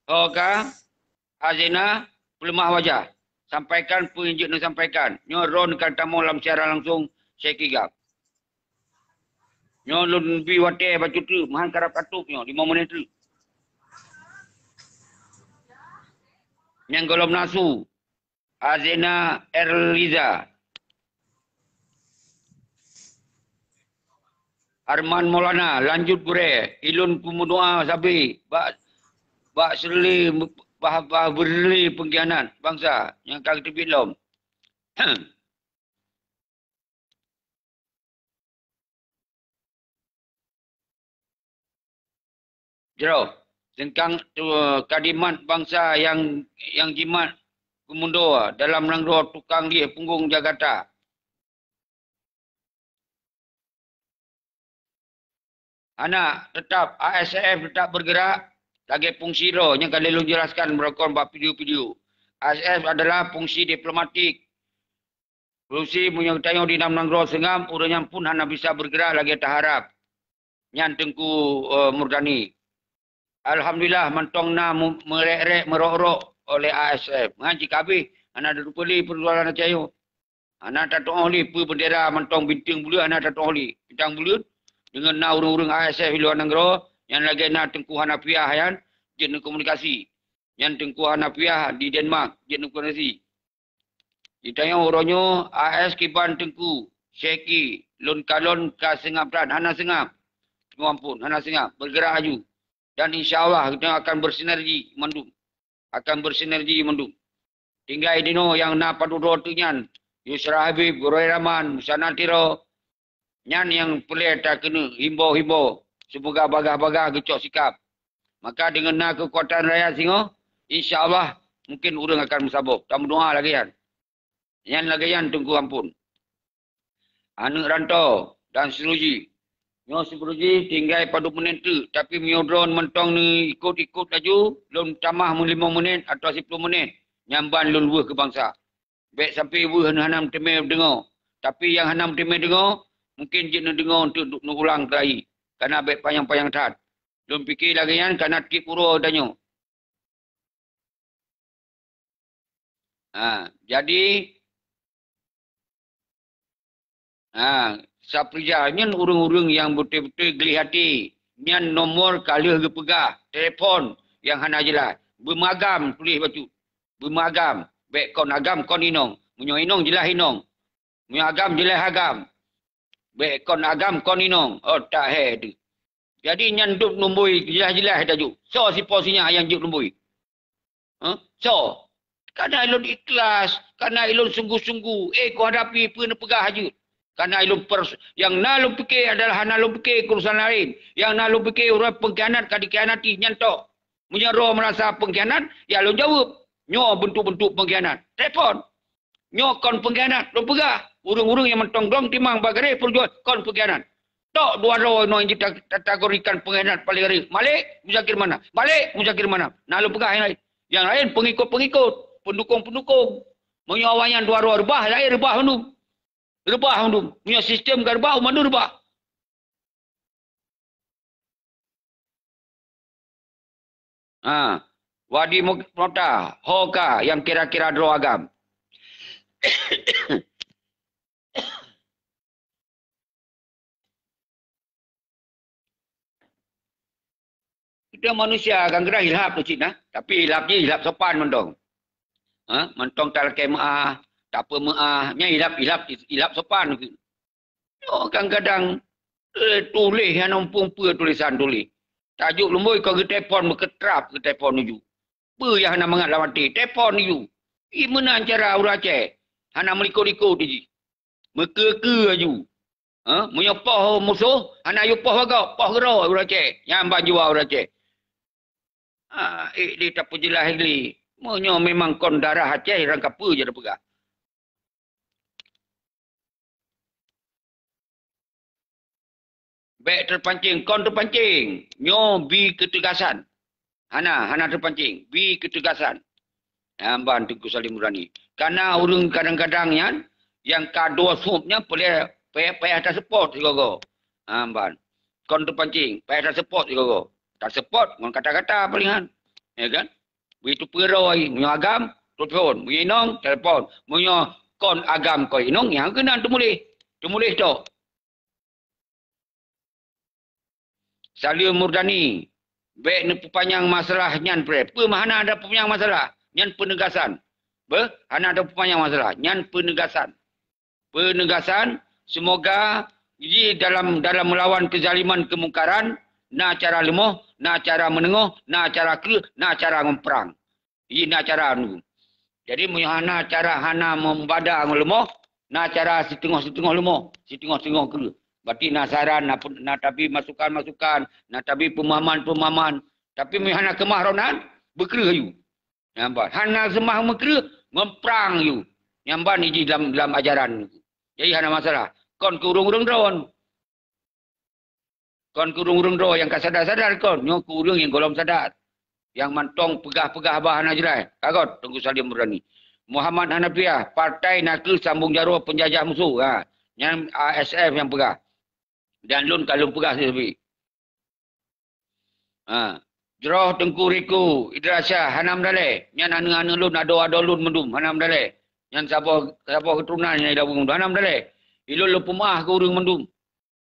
Ho ka, Azena, peuleumah wajah. Sampaikan peue nyang jeuet neusampaikan. Nyoe droen ka tamong lam siaran langsung, Syekh Igam. Nyoe lôn bi watèe bacut treuk, meuhan karab katôb nyoe, limong menit treuk. Nyang gohlom na su, Azena Erliza. Arman Maulana, lanjut gurèe, ilôn peumeudoa sabe bak, bak Shirley, bah, bah Shirley peungkhianat bansa nyang ka geuteubiet lom. Jroh, seungkang tu, kadimat bansa nyang, nyang jimat geumundoe dalam nanggroe tukang lieh punggong Jakarta. Hana, tetap A S F tetap bergerak lagèe fungsi droe nyang ka lheueh lôn jelaskan beureukoh bak video-video. A S F adalah fungsi diplomatik. Fungsi meunyoe geutanyoe di dalam nanggroe seungab, ureueng nyan pun hana bisa bergerak lagèe taharap. Nyan Teungku, eh, Murdani. Alhamdulillah, mantong na mu-, meurek-rek, meurok-rok oleh A S F. Ngan cit ka abéh, hana tatupeue lé peujuangan Aceh nyoe. Hana tatu'oh lé peue bendera mantong bintang buleuen, hana tatu'oh lé. Bintang buleuen deungon na ureueng-ureueng A S F di luwa nanggroe, nyan lagèe na Teungku Hanafiah nyan jeuet neukomunikasi. Nyan Teungku Hanafiah di Denmark jeuet neukomunikasi. Geutanyoe uroe nyoe A S kiban Teungku Syeki, lôn kalon ka seungab that, hana seungab. Teungku Ampon, hana seungab. Bergerak laju. Dan insya Allah geutanyoe akan bersinergi mandum. Akan bersinergi mandum. Tinggai dinoe nyang na padub droe teuk nyan, Yusra Habib, Gurée Rahman, Musanna Tiro, nyan nyang peureulée takeuneuk himbau-himbau, seumoga bagaih-bagaih geucok sikab. Maka deungon na keukuatan rakyat singoh, insya Allah mungkin ureuëng akan meusaboh. Tameudoa lagée nyan. Nyan lagée nyan Teungku Ampon. Aneuëk Ranto dan Suruji. Nyoe Suruji tinggai padub menit teuk, tapi meunyoe droen mantong neuikot-ikot laju, lôn tamah meulimong menit atawa siploh menit, nyan ban lôn weueh keu bansa. Bék sampoe weueh hana meuteumé deungoe. Tapi nyang hana meuteumé deungoe, mungkin jeuet neudeungoe untuk neuulang keulayi. Kana bék panyang-panyang that. Lôn pike lagée nyan kana tieb uroe tanyoe. Ha, jadi, ha, Saprijal nyan ureuëng-ureuëng nyang beutôi-beutôi gleh até. Nyan nomor ka lheueh geupeugah, telepon nyang hana jeulaih. Beumagam tuléh bacut. Beumagam, bék kon agam kon inong. Meunyoe inong jeulaih inong. Meunyoe agam jeulaih agam. Bék kon agam kon inong. Oh, tak hai tu. Jadi nyan dub lumboi jeulaih-jeulaih tajok. Soe sipo sinyak nyang jok lumboi? Huh? Soe? Kana ilôn ikhlas, kana ilôn sungguh-sungguh. Eh, kuhadapi peue neupeugah jeuet. Kana ilôn pers-, nyang na lôn pike adalah hana lôn pike keurusan laén. Nyang na lôn pike uroe peungkhianat ka dikhianati, nyan tok. Meunyoe droe meurasa peungkhianat, ya lôn jaweueb. Nyoe beuntuk-beuntuk peungkhianat. Telepon. Nyoe kon peungkhianat, lôn peugah. Ureuëng-ureuëng nyang mantong dong timang bak garéh peurjuangan kon peungkhianat. Tok dua droe nyoe jita-, kategorikan peungkhianat paléng rayeuk. Malik, Muzakir Manaf. Malik, Muzakir Manaf. Na lôn peugah nyang laén. Nyang laén peungikot-peungikot, peundukong-peundukong. Meunyoe awaknyan dua droe reubah, laén reubah mandum. Reubah mandum. Meunyoe sistem ka reubah, mandum reubah. Ha, Wadi Muk-, Mota, ho ka nyang kira-kira droe agam. Kita manusia kan kira hilap tu cit nah, tapi hilap ni hilap sopan mantong. Ha, mantong tak lakée meuah, tak apa meuah, nya hilap, hilap, hilap sopan. Nyoe kadang-kadang, eh, tuléh hana muphom peue tulisan tuléh. Tajok lumboi ka geutelepon, meukeurab geutelepon uju. Peue nyang hana mangat lam até, telepon uju. Ih, meunan cara ureuëng Aceh. Hana meulikot-likot jih. Meukeue-keue aju. Ha? Meunyoe poh musoh, hana yue poh bagoe, poh keudroe ureuëng Aceh. Nyan ban jiwa ureuëng Aceh. Ha, ék di tapeujeulaih lé. Meunyoe memang kon darah Aceh, rang kapeue jeuet peugah. Bék teupancéng, kon teupancéng. Nyoe bi keutegasan. Hana, hana teupancéng. Bi keutegasan. Nyan ban Teungku Salim Murani. Kana ureuëng kadang-kadang nyan, nyang ka dua sôb nyan peureulée payah-payah taseupôt sigoe-goe. Nyan ban. Kon teupancéng, payah taseupôt sigoe-goe. Taseupôt ngon kata-kata palingan. Ya kan? Begitu peuroi, meunyoe agam, telepon. Meunyoe inong, telepon. Meunyoe kon agam kon inong, nyang keunan teumuléh. Teumuléh tok. Salim Murdani, bék neupeupanyang masalah nyan preh. Peue hana ada peupanyang masalah? Nyan peunegasan. Beuh, hana ada peupanyang masalah. Nyan peunegasan. Peunegasan, semoga jih dalam, dalam meulawan keuzaliman keumungkaran, na cara leumoh, na cara meuneungoh, na cara kreueh, na cara ngon prang. Ina cara nu. Jadi, meunyoe hana cara, hana membada ngon leumoh, na cara siteungoh-siteungoh leumoh, siteungoh-siteungoh kreueh. Berarti na saran, na pe-, na tabi masukan-masukan, na tabi peumahaman-peumahaman. Tapi meunyoe hana keumah roh nan, beukreueh yu. Nyang ban. Hana seumah meukreueh, ngon prang yu. Nyang ban iji lam, lam ajaran. Jadi, hana masalah. Kon keu ureuëng-ureuëng droen. Kon keu ureuëng-ureuëng droe nyang ka sadar-sadar kon, nyoe keu ureuëng nyang gohlom sadar. Nyang mantong peugah-peugah bah hana jeulaih. Ka göt, Teungku Salim Murdani. Muhammad Hanafiah, partai nakeuh sambong jaroe peunjajah musoh. Ha. Nyan A S F nyang peugah. Dan lôn ka lôn peugah sendiri. Ha. Jroh Teungku Riku, Idrisyah, hana meudalée. Nyan aneuk-aneuk lôn, adoe-adoe lôn mandum, hana meudalée. Nyan saboh, saboh keuturonan nyang idaweueng mandum, hana meudalée. Ilôn lôn peumeu'ah keu ureuëng mandum.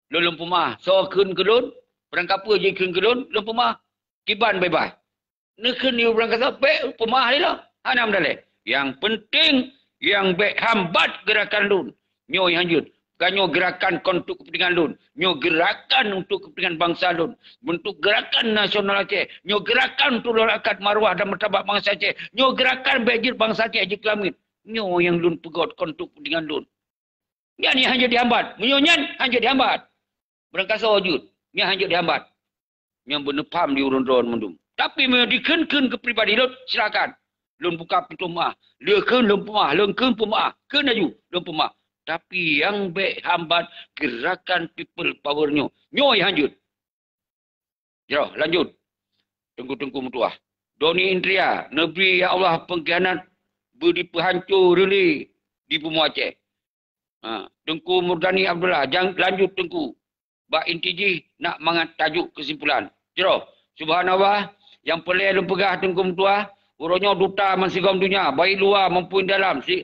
Lôn lôn peumeu'ah. Soe kheun keu lôn, barangkapeue jikheun keu lôn, lôn peumeu'ah. Kiban beubaih. Neukheun yue barangkasoe, bék peumeu'ah lé lom. Hana meudalée. Nyang peunteng, Nyang bék hambat geurakan lôn. Nyoe nyang jeuet. Bukan nyoe geurakan kon untuk kepentingan lôn. Nyoe geurakan untuk kepentingan bansa lôn. Untuk geurakan nasional Aceh. Nyoe geurakan untuk lôn angkat maruah dan martabat bansa Aceh. Nyoe geurakan bék jeuet bansa Aceh jeuet keu langét. Nyoe nyang lôn peugét kon untuk kepentingan lôn. Nyan nyang hanjeuet dihambat. Meunyoe nyan hanjeuet dihambat. Beurangkasoe jeuet. Nyan hanjeuet dihambat. Nyang beuneupham di ureuëng droe mandum. Tapi meunyoe dikheun-kheun keu pribadi lôn, silakan. Lôn buka pintoe meuah. Lé kheun lôn peumeuah, lôn kheun peumeuah. Kheun laju, lôn peumeuah. Tapi nyang bék hambat geurakan people power nyoe. Nyoe nyang hanjeuet. Jroh, lanjut. Teungku-teungku meutuah. Doni Indria, neubri ya Allah pengkhianat beudipeuhanco reulée di bumoe Aceh. Ha, Teungku Murdani Abdullah, jang lanjut Teungku. Bak inti jih nak mangat tajuk kesimpulan. Jroh, subhanallah, nyang peureulée lôn peugah Teungku meutuah, uroe nyoe duta meusigom donya, baik luwa maupun dalam, si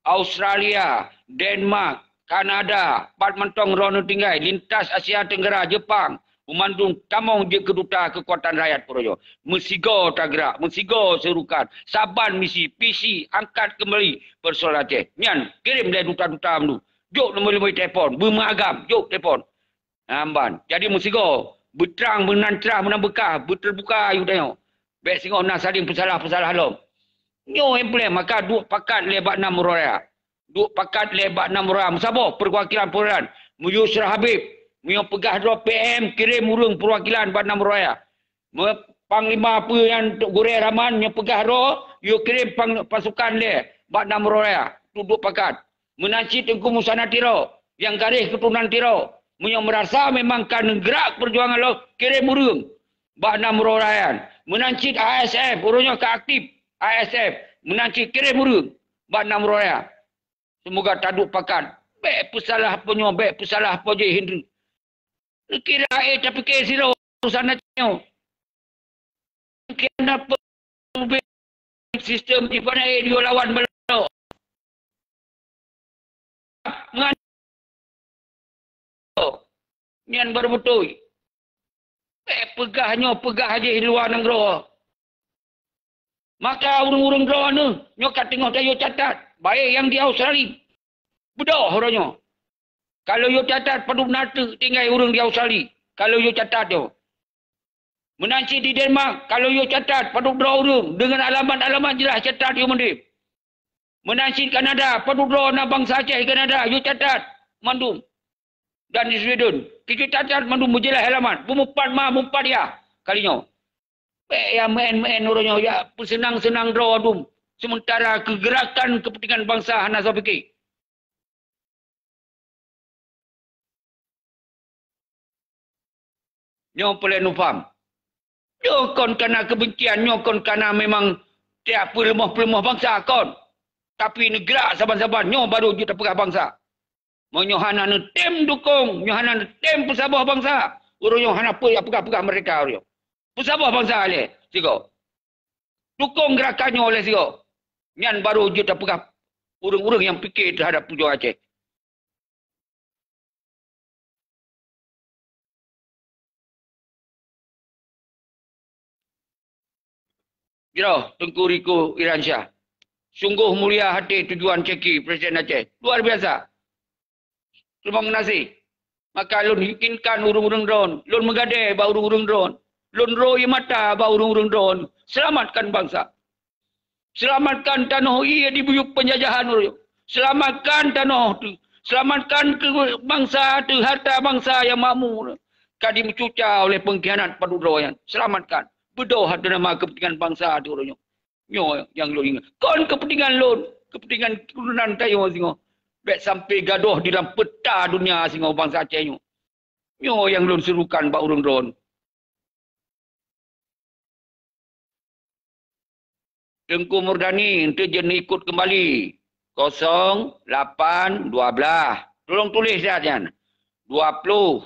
Australia, Denmark, Kanada, pat mantong droeneuh tinggai, lintas Asia Tenggara, Jepang, meumandum tamong jeuet keu duta keukuatan rakyat uroe nyoe. Meusigoe tagrak, meusigoe seurukan, saban misi, visi, angkat keumbali persoalan Aceh. Nyan, kirém lé duta-duta mandum. Jok nomor lima telepon, beumeugam, jok telepon. Amban. Jadi meusigoe, beutrang meunan crah meunan beukah, beuteubuka ayue tanyoe. Bék singoh na saling peusalah-peusalah lom. Nyoe nyang peureulée maka duek pakat lé bak nam uroe raya. Duek pakat lé bak nam uroe raya. Meusaboh perwakilan perwakilan. Meuyue Yusra Habib, meuyue peugah droe P M kirém ureuëng perwakilan bak nam uroe raya. Meu-, Panglima peue nyan Gurée Rahman meuyue peugah droe, yue kirém pang-, pasukan lé bak nam uroe raya. Duek pakat. Meunan cit Teungku Musa Natiro, nyang garéh keuturonan Tiro. Meunyoe meurasa memang ka neugrak peujuangan lom, kirém ureuëng bak nam uroe raya nyan. Meunan cit A S F, uroe nyoe ka aktif A S F. Meunan cit kirém ureuëng bak nam uroe raya. Seumoga taduek pakat. Bék peusalah peue nyoe, bék peusalah peue jih hindeuh. Neukira, eh, tapike sidroe urusan nyoe. Neukira na peue sistem di mana, eh, dua lawan balok. Ngan nyan baru beutôi. Bék peugah nyoe, peugah jih luwa nanggroe. Maka ureuëng-ureuëng droeneuh nyoe ka teungoh tayue catat, baik nyang di Australia. Beudôh uroe nyoe. Kalau yue catat padub na teuk tinggai ureuëng di Australia, kalau yue catat nyoe. Meunan cit di Denmark, kalau yue catat padub droe ureuëng deungon alamat-alamat jeulaih catat yue mandum. Meunan cit Kanada, padub droe na bansa Aceh di Kanada, yue catat mandum. Dan di Sweden, keu catat mandum beujeulaih alamat, beumeupat ma, beumeupat yah kali nyoe. Bék ya meu'en-meu'en uroe nyoe, ya peuseunang-seunang droe dum, seumeuntara keu geurakan keupeuntengan bansa hana soe pike. Nyoe peureulée neupaham. Nyoe kon kana keubencian, nyoe kon kana memang tiap peuleumoh-peuleumoh bansa kon. Tapi neugrak saban-saban, nyoe baru jeuet tapeugah bansa. Meunyoe hana neutem dukong, nyoe hana neutem peusaboh bansa, ureuëng nyoe hana peue jak peugah-peugah meurdeka ureuëng nyoe. Peusaboh bansa lé sigoe. Dukong geurakan nyoe lé sigoe. Nyan baru jeuet tapeugah ureuëng-ureuëng nyang pike teuhadap peujuangan Aceh. Jroh Teungku Riko Iransyah. Sunggoh mulia hati tujuan Cheki Presiden Aceh. Luar biasa. Terima kasih. Maka lôn yakinkan ureuëng-ureuëng droen, lôn meugadée bak ureuëng-ureuëng droen, lôn roi mata bak ureuëng-ureuëng droen. Selamatkan bansa. Selamatkan tanoh ié di buyuek peunjajahan uroe nyoe. Selamatkan tanoh teuh. Selamatkan keu bansa teuh, harta bansa nyang makmur ka dimeucuca oleh peungkhianat padub droe nyan. Selamatkan. Beudôh ateueh nama keupeuntengan bansa teuh uroe nyoe. Nyoe nyang lôn ingat. Kon keupeuntengan lôn, keupeuntengan keuturonan tanyoe singoh. Bék sampai gadôh di dalam peuta donya singoh bansa Aceh nyoe. Nyoe nyang lôn serukan bak ureuëng droen. Teungku Murdani, enteuk jeuet neuikot keumbali. Kosong lapan dua blah. Tulông tuléh siat nyan. Dua ploh,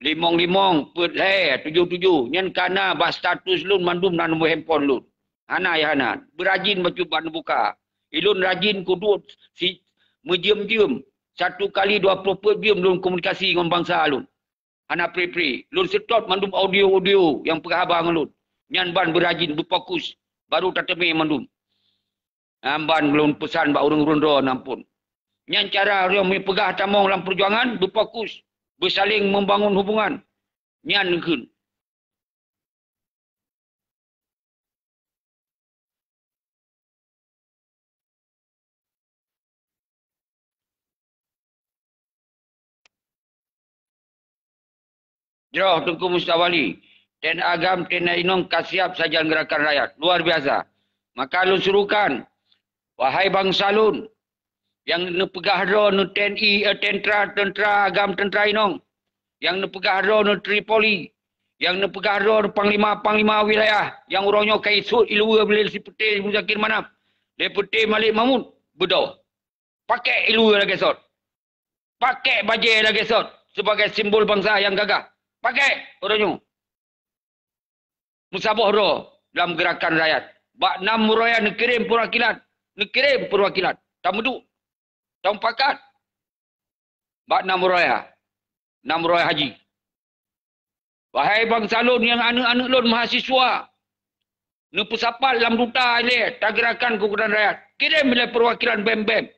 limong limong, peuet lhée, tujoh tujoh. Nyan ka na bak status lôn mandum na nomor handphone lôn. Hana ya hana. Beurajin bacut bak neubuka. Ilôn rajin kuduek si meujeuem-jeuem. Satu kali dua ploh peuet jeuem lôn komunikasi ngon bansa lôn. Hana pri-pri. Lôn seutôt mandum audio-audio nyang peugah haba ngon lôn. Nyan ban beurajin, beufokus, baru tateumé mandum. Nyan ban lôn peusan bak ureuëng-ureuëng droe nyan phon. Nyan cara ureuëng meupeugah tamong lam peujuangan, beufokus, beusaléng membangun hubungan. Nyan kheun. Jroh Teungku Mustawali, ten agam, ten inong ka siab sajan geurakan rakyat. Luar biasa. Maka lôn surukan, wahai bansa lôn, nyang neupeugah droe neu T N I, eh, tentra, tentra agam, tentra inong, nyang neupeugah droe neu Tripoli, nyang neupeugah droe neu panglima-panglima wilayah, nyang uroe nyoe ka isut iluwa lé si Peuté Muzakir Manaf, lé Peuté Malik Mahmud, beudôh. Pakek iluwa lagée sot. Pakek bajée lagée sot sibagai simbol bansa nyang gagah. Pakek uroe nyoe. Meusaboh droe lam geurakan rakyat. Bak nam uroe nyan neukirém peurwakilan. Neukirém peurwakilan. Tameuduek. Tamupakat. Bak nam uroe nyan. Nam uroe haji. Wahai bansa lôn nyang aneuëk-aneuëk lôn mahasiswa, neupeusapat lam duta ilée tageurakan keukuatan rakyat. Kirém ilée peurwakilan bém-bém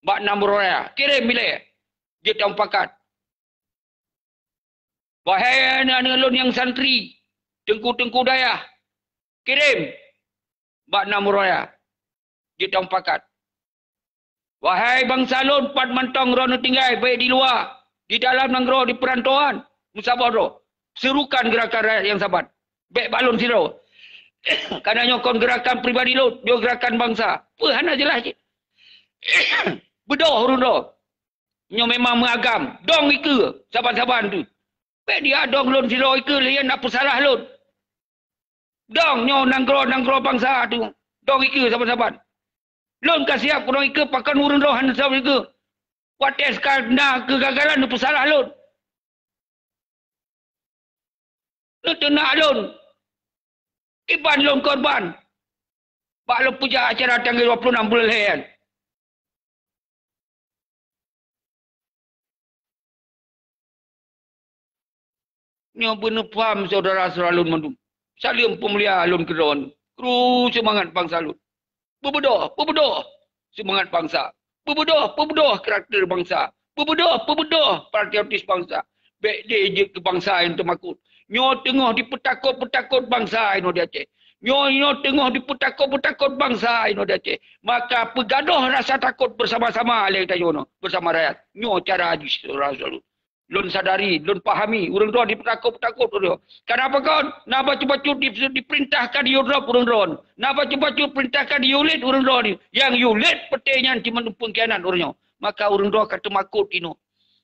bak nam uroe nyan. Kirém ilée jeuet tamupakat. Wahai aneuëk-aneuëk lôn nyang santri, teungku-teungku dayah, kirém bak nam uroe nyan jeuet tamupakat. Wahai bansa lôn, pat mantong droeneuh tinggai, baik di luwa, di dalam nanggroe, di peurantauan, meusaboh droe, serukan geurakan rakyat nyang saban. Bék bak lôn sidroe. Kana nyoe kon geurakan pribadi lôn, nyoe geurakan bansa. Peue hana jeulaih cit. Beudôh ureuëng droe. Nyoe memang meuagam. Dong ikeue saban-saban tu. Bék dia dong lôn sidroe ikeue lé na peusalah lôn. Dong nyoe nanggroe-nanggroe bansa tu. Dong ikeue saban-saban. Lôn ka siab keu dong ikeue pakon ureuëng droe hana siab ikeue. Watée ka na keugagalan neupeusalah lôn. Neuteunak lôn. Iban lôn korban. Bak lôn peujak acara tanggai dua puluh enam buleuen lhée nyan. Nyoe beuneupham syedara-syedara lôn mandum. Saleuem peumulia lôn keudroe. Kru seumangat bansa lôn. Beubeudoh, beubeudoh seumangat bansa. Beubeudoh, beubeudoh karakter bansa. Beubeudoh, beubeudoh patriotis bansa. Bék lé jeuet keu bansa nyang teumakot. Nyoe teungoh dipeutakot-peutakot bansa inoe di Aceh. Nyoe, nyoe teungoh dipeutakot-peutakot bansa inoe di Aceh. Maka peugadôh rasa takot beusama-sama lé tanyoe nyoe, beusama rakyat. Nyoe cara jih, syedara-syedara lôn. Lôn sadari, lôn pahami, ureuëng droe dipeutakot-peutakot ureuëng droe. Kenapa kon? Na bacut-bacut di-, diperintahkan yue drop ureuëng droe. Na bacut-bacut perintahkan yue ulet ureuëng droe. Nyang yue ulet peuté nyan cuma pengkhianat ureuëng nyoe. Maka ureuëng droe ka teumakot inoe.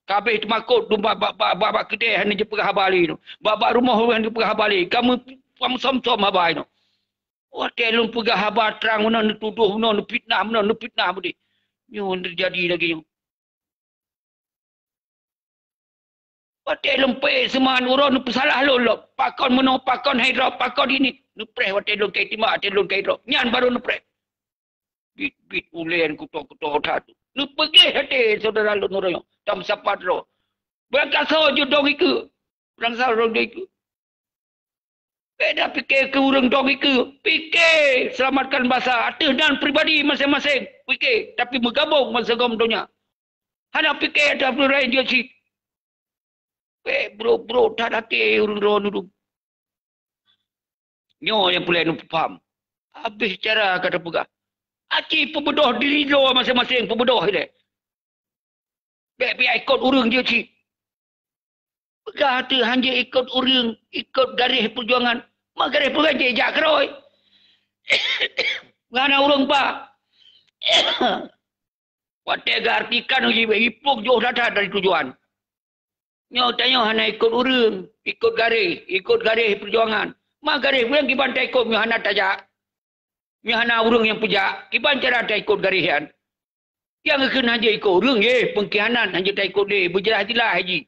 Ka habéh teumakot dum bak, bak, bak, bak, bak keudè hana jipeugah haba lé nyoe. Bak, bak rumoh hana jipeugah haba lé. Ka meu-, ka meusöm-söm haba nyoe. Watée lôn peugah haba trang meunan, neutudoh meunan, neufitnah meunan, neufitnah beudeh. Nyoe teujadi lagée nyoe. Watée lôn peuék seumangat uroe neupeusalah lôn lom. Pakon meunoe, pakon hai droe, pakon ini. Neupreh watée lôn ka itimak, watée lôn ka idroe. Nyan barô neupreh. Bit-bit ulée kutô-kutô that. Neupeugléh até syedara lôn uroe nyoe. Tam sapat droe. Beurangkasoe jeuet dong ikeue. Beurangkasoe dong ikeue. Bék na pike keu ureuëng dong ikeue. Pike seulamatkan bansa ateueh nan pribadi maséng-maséng. Pike, tapi meugabong bansa gom donya. Hana pike ateueh ureuëng laén jeuet cit. Bék brok-brok that até ureuëng droe nudum. Nyoe nyang peureulée neupeupham. Habéh cara ka tapeugah. Aci peubeudoh diri droe maséng-maséng peubeudoh ilée. Bék piyak ikot ureuëng jeuet cit. Peugah teuk hanjeuet ikot ureuëng, ikot garéh peujuangan. Ma garéh peujuangan jijak keurôi. Hana ureuëng ba. Watée geuartikan uji ipok jôh that-that dari tujuan. Nyoe tanyoe hana ikot ureuëng, ikot garéh, ikot garéh peujuangan. Ma garéh peujuangan kiban taikot nyoe hana tajak. Nyoe hana ureuëng nyang peujak, kiban cara taikot garéh nyan. Nyang geukheun hanjeuet ikot ureuëng, yeh, peungkhianat hanjeuet taikot lé, beujeulaih-jeulaih jih.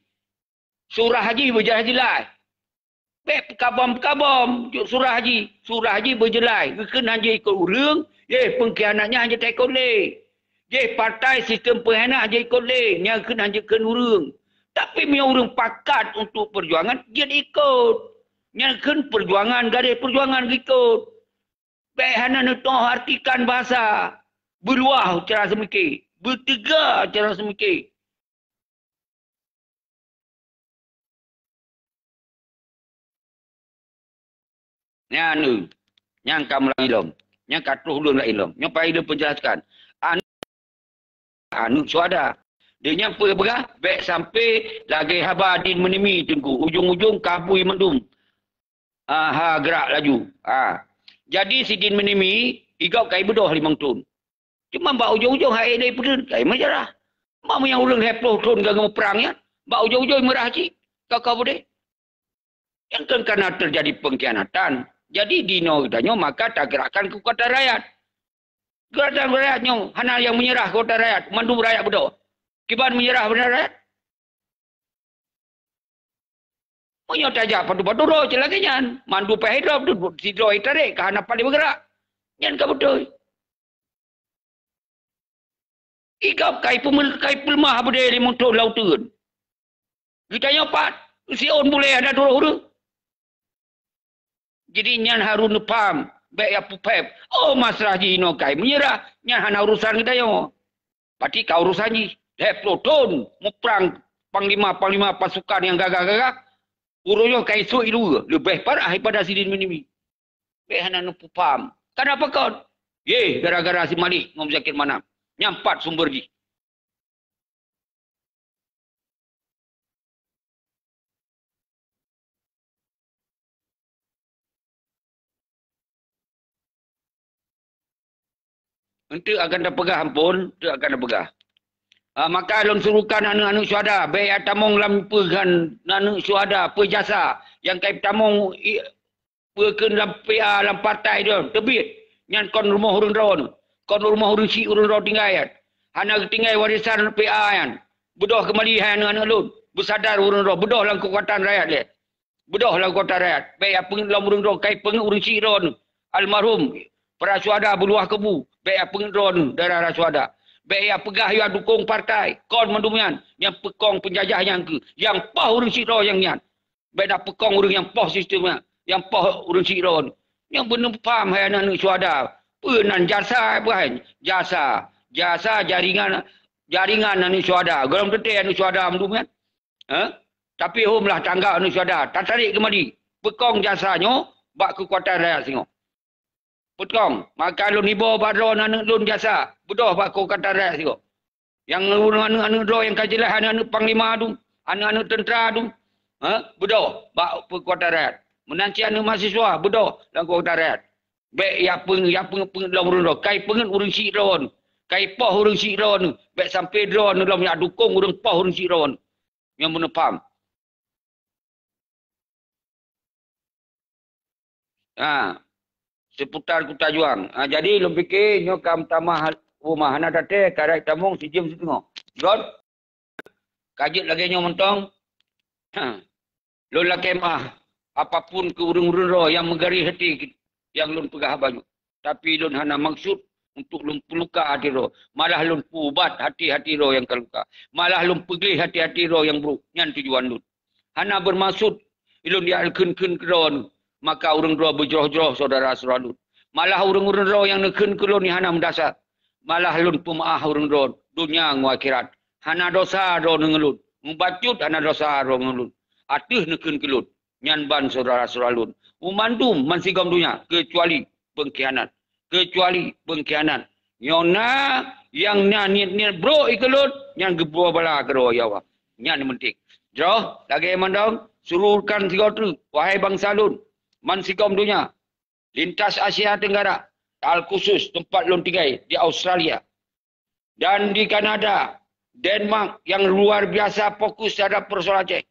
Surah jih beujeulaih-jeulaih. Bék peukabom-peukabom, jok surah jih. Surah jih beujeulaih, geukheun hanjeuet ikot ureuëng, yeh, peungkhianat nyan hanjeuet taikot lé. Yeh, partai sistem peungkhianat hanjeuet ikot lé, nyang geukheun hanjeuet kheun ureuëng. Tapi meunyoe ureuëng pakat untuk peujuangan, jeuet ikot. Nyang geukheun peujuangan, garéh peujuangan geuikot. Bék hana neutoh artikan bahasa. Beuluwah cara seumike, beuteuga cara seumike. Nyan, nyang ka meulang ilom, nyang ka troh ulôn lam ilom. Nyoe payah lôn peujelaskan. An- aneuk syuhada. Di nyan peue peugah, bék sampai lagée haba din meunimi teungku. Ujong-ujong kabui mandum. Ah, ha, gerak laju. Ah. Jadi sidin meunimi, igop kai beudoh limong thon. Cuma bak ujong-ujong hai dai peudeuet kai meujaraih. Mak meunyoe ureuëng lhée ploh thon ka geumuprang nyan, bak ujong-ujong meurah cit. Ka ka beudeh. Nyang keu kana teujadi peungkhianatan. Jadi dinoe geutanyoe maka tagerakkan keukuatan rakyat. Geutanyoe rakyat nyoe hana nyang meunyeurah keu rakyat, mandum rakyat beudôh. Kiban meunyeurah bak rakyat. Meunyoe tajak padub-padub droe cit lagée nyan, mandum payah droe, sidroe tarek ka hana paleng beugerak. Nyan ka beutôi. Ikab kai peumel-, kai peuleumah beudé limong thon lam uteuen. Geutanyoe pat, siôn bulée hana turoh ureuëng. Jadi nyan harôh neupaham, bék ya peuphém. Oh, masalah jinoe kai meunyeurah, nyan hana urusan geutanyoe. Pati ka urusan jih. Lhée ploh thon muprang panglima-panglima pasukan nyang gagah-gagah, uroe nyoe kai sôk i luwa, leubeh parah daripada sidin meunimi. Bék hana neupeupham. Kenapa kon? Yeh, gara-gara si Malik ngon Zakir Manaf. Nyan pat sumber jih. Enteuk akan tapeugah ampôn, enteuk akan tapeugah. Ah, maka lôn suruhkan aneuk-aneuk syuhada, bék ya tamong lam peugah aneuk syuhada, peujasa nyang kai tamong i-, peue kheun lam P A, lam partai droe, teubiet. Nyan kon rumoh ureuëng droe, kon rumoh ureuëng syiek ureuëng droe tinggai nyan. Hana geutinggai warisan P A nyan. Beudôh keumali hai aneuk-aneuk lôn. Beusadar ureuëng droe, beudôh lam keukuatan rakyat lé. Beudôh lam keukuatan rakyat. Bék ya peungeuet lom ureuëng droe, kai peungeuet ureuëng syiek droe. Almarhum para syuhada beuluwah kubu, bék ya peungeuet droe, darah-darah syuhada. Bék ya peugah ya dukong partai, kon mandum nyan, nyang peukong peunjajah nyan kheueh, nyang poh ureuëng syiek droe nyang nyan. Bék na peukong ureuëng nyang poh sistem nyan, nyang poh ureuëng syiek droe. Nyang beuneupham hai aneuk-aneuk syuhada. Peue nan jasa, peue hai? Jasa, jasa jaringan, jaringan aneuk syuhada. Gohlom teuntée aneuk syuhada mandum nyan. Eh? Tapi hom lah tanggap aneuk syuhada, tatarék keumali. Peukong jasa nyoe bak keukuatan rakyat singoh. Peukong, maka lôn iboh bak droe aneuk lôn jasa, beudôh bak keukuatan rakyat singoh. Nyang ureuëng aneuk-aneuk droe nyang ka jeulaih aneuk-aneuk panglima tu, aneuk-aneuk teuntra tu, ha? Beudôh bak keukuatan rakyat. Meunan cit aneuk mahasiswa, beudôh lam keukuatan rakyat. Bék ya peungeuet, ya peungeuet, peungeuet lom ureuëng droe. Kai peungeuet ureuëng syiek droe. Kai poh ureuëng syiek droe. Bék sampai droe lom ya dukong ureuëng poh ureuëng syiek droe. Nyang beuneupham. Ha, seputar Kuta Juang. Ha, jadi lôn pike nyoe ka meutamah rumah hana taté, ka rot tamong sijeuem siteungoh. Got, ka jeuet lagée nyoe mantong. Ha, lôn lakée meuah apapun keu ureuëng-ureuëng droe nyang meugaréh até nyang lôn peugah bacut. Tapi lôn hana maksud untuk lôn peuluka até droe. Malah lôn peuubat até-até droe nyang ka luka. Malah lôn peugleh até-até droe nyang brok. Nyan tujuan lôn. Hana beumaksud lôn jak kheun-kheun keu droe, maka ureuëng droe beujroh-jroh syedara-syedara lôn. Malah ureuëng-ureuëng droe nyang neukheun keu lôn nyan hana meudasar. Malah lôn peumeu'ah ureuëng droe, donya ngon akhirat. Hana desya droe ngon lôn. Mubacut hana desya droe ngon lôn. Ateueh neukheun keu lôn. Nyan ban syedara-syedara lôn, u mandum bansigom donya, keucuali peungkhianat. Keucuali peungkhianat. Nyoe na nyang na niet-niet brok ikeulôn, nyan geubloe bala keudroe, ya Allah. Nyan nyang penting. Jroh, lagée mandong, surulkan sigoe treuk, wahai bansa lôn, bansigom donya, lintas Asia Tenggara, al khusus teumpat lôn tinggai di Australia. Dan di Kanada, Denmark nyang luar biasa fokus terhadap persoalan Aceh.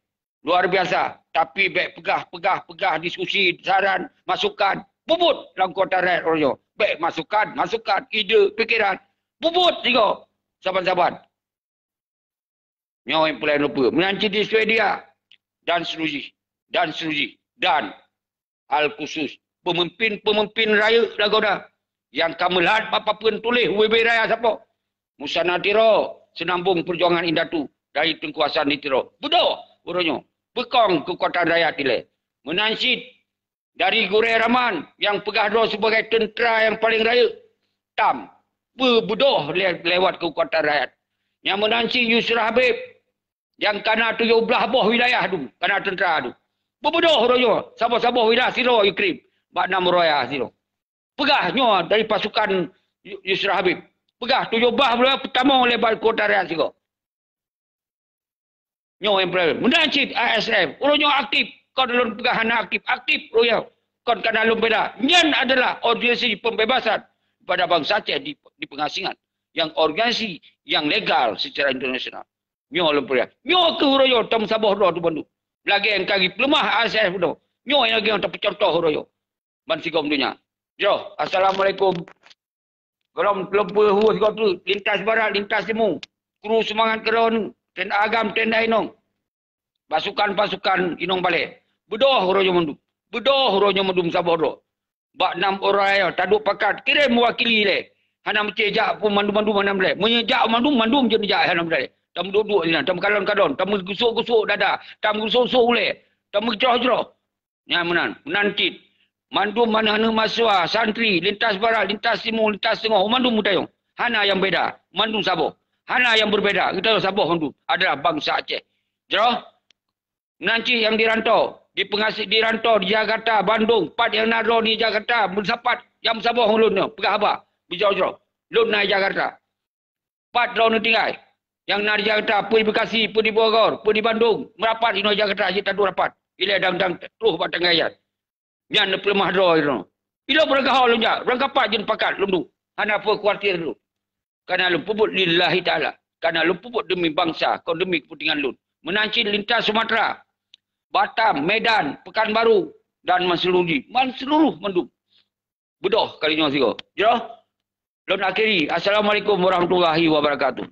Luar biasa. Tapi bék peugah, peugah, peugah, diskusi, saran, masukan. Peubuet lam kota rakyat uroe nyoe. Bék masukan, masukan, ide, pikeran. Peubuet sigoe saban-saban. Nyoe nyang peureulée neupeu. Meunan cit di Swedia dan seterusnya. Dan seterusnya. Dan al khusus peumimpin-peumimpin rayeuk lagoda nyang ka meulat bak papeuen tuléh ubé-bé raya sapo. Musana Tiro, seunambong peujuangan indatu dari Teungku Hasan di Tiro. Beudôh uroe nyoe, peukong keukuatan rakyat ilée. Meunan cit Dari gurée raman nyang peugah droe sibagai teuntra nyang paleng rayeuk, tam, beubeudôh le-, lewat keukuatan rakyat. Nyang meunan cit Yusra Habib, nyang kana tujoh blaih boh wilayah dum, kana teuntra dum. Beubeudôh uroe nyoe, saboh-saboh wilayah sidroe ikrim, bak nam uroe sidroe. Peugah nyoe dari pasukan Yu-, Yusra Habib. Peugah tujoh blaih buleuen peutamong lé bak kota rakyat sigoe. Nyoe yang pertama. Meunan cit A S F. Uroe nyoe aktif. Kon lôn peugah hana aktif. Aktif uroe nyoe. Kon kana lôn beda. Nyan adalah organisasi pembebasan pada bangsa Aceh di, di pengasingan. Yang organisasi yang legal secara internasional. Nyoe lôn peugah. Nyoe keuh uroe nyoe tameusaboh droe tu bandum. Lagée nyang ka jipeuleumah A S F tu. Nyoe lagée nyang tapeucontoh uroe nyoe. Ban sigom donya. Jroh, assalamualaikum. Gohlom lôn peue hu sigoe teuk, lintas barat, lintas timu. Kru seumangat keudroe, tenda agam, tenda inong. Pasukan-pasukan inong balée. Beudôh uroe nyoe mandum. Beudôh uroe nyoe mandum saboh droe. Bak nam uroe nyoe taduek pakat, kirém meuwakili lé. Hana meucé jak pun mandum-mandum hana meulée. Meunyoe jak mandum, mandum jeuet jak hana meulée. Tameuduek-duek sinan, tameukalon-kalon, tameugusok-gusok dada, tameugusok-gusok ulée, tameucroh-croh. Nyan meunan, meunan cit. Mandum aneuk-aneuk mahasiswa, santri, lintas barat, lintas timu, lintas teungoh, mandum geutanyoe. Hana nyang beda, mandum saboh. Hana nyang berbeda, geutanyoe saboh mandum adalah bansa Aceh. Jroh, meunan cit nyang di rantau, di peungasi-, di rantau, di Jakarta, Bandung, pat nyang na droe di Jakarta, meusapat, nyang saboh ngon lôn nyoe, peugah haba, beujroh-jroh. Lôn na di Jakarta. Pat droeneuh tinggai? Nyang na di Jakarta, peue di Bekasi, peue di Bogor, peue di Bandung, meurapat inoe Jakarta, jeuet taduek rapat. Ilée dang-dang troh bak tanggai nyan. Nyan neupeuleumah droe droeneuh. Ilée beurangkaho lôn jak, beurangkapat jeuet pakat lôn duek. Hana peue khawatir lôn. Kana lôn peubuet lillahi ta'ala. Kana lôn peubuet demi bansa, kon demi keupeuntengan lôn. Meunan cit lintas Sumatera, Batam, Medan, Pekanbaru, dan man seuluruh jih, man seuluruh mandum. Beudôh kali nyoe sigoe. Jroh. Lôn akhiri. Assalamualaikum warahmatullahi wabarakatuh.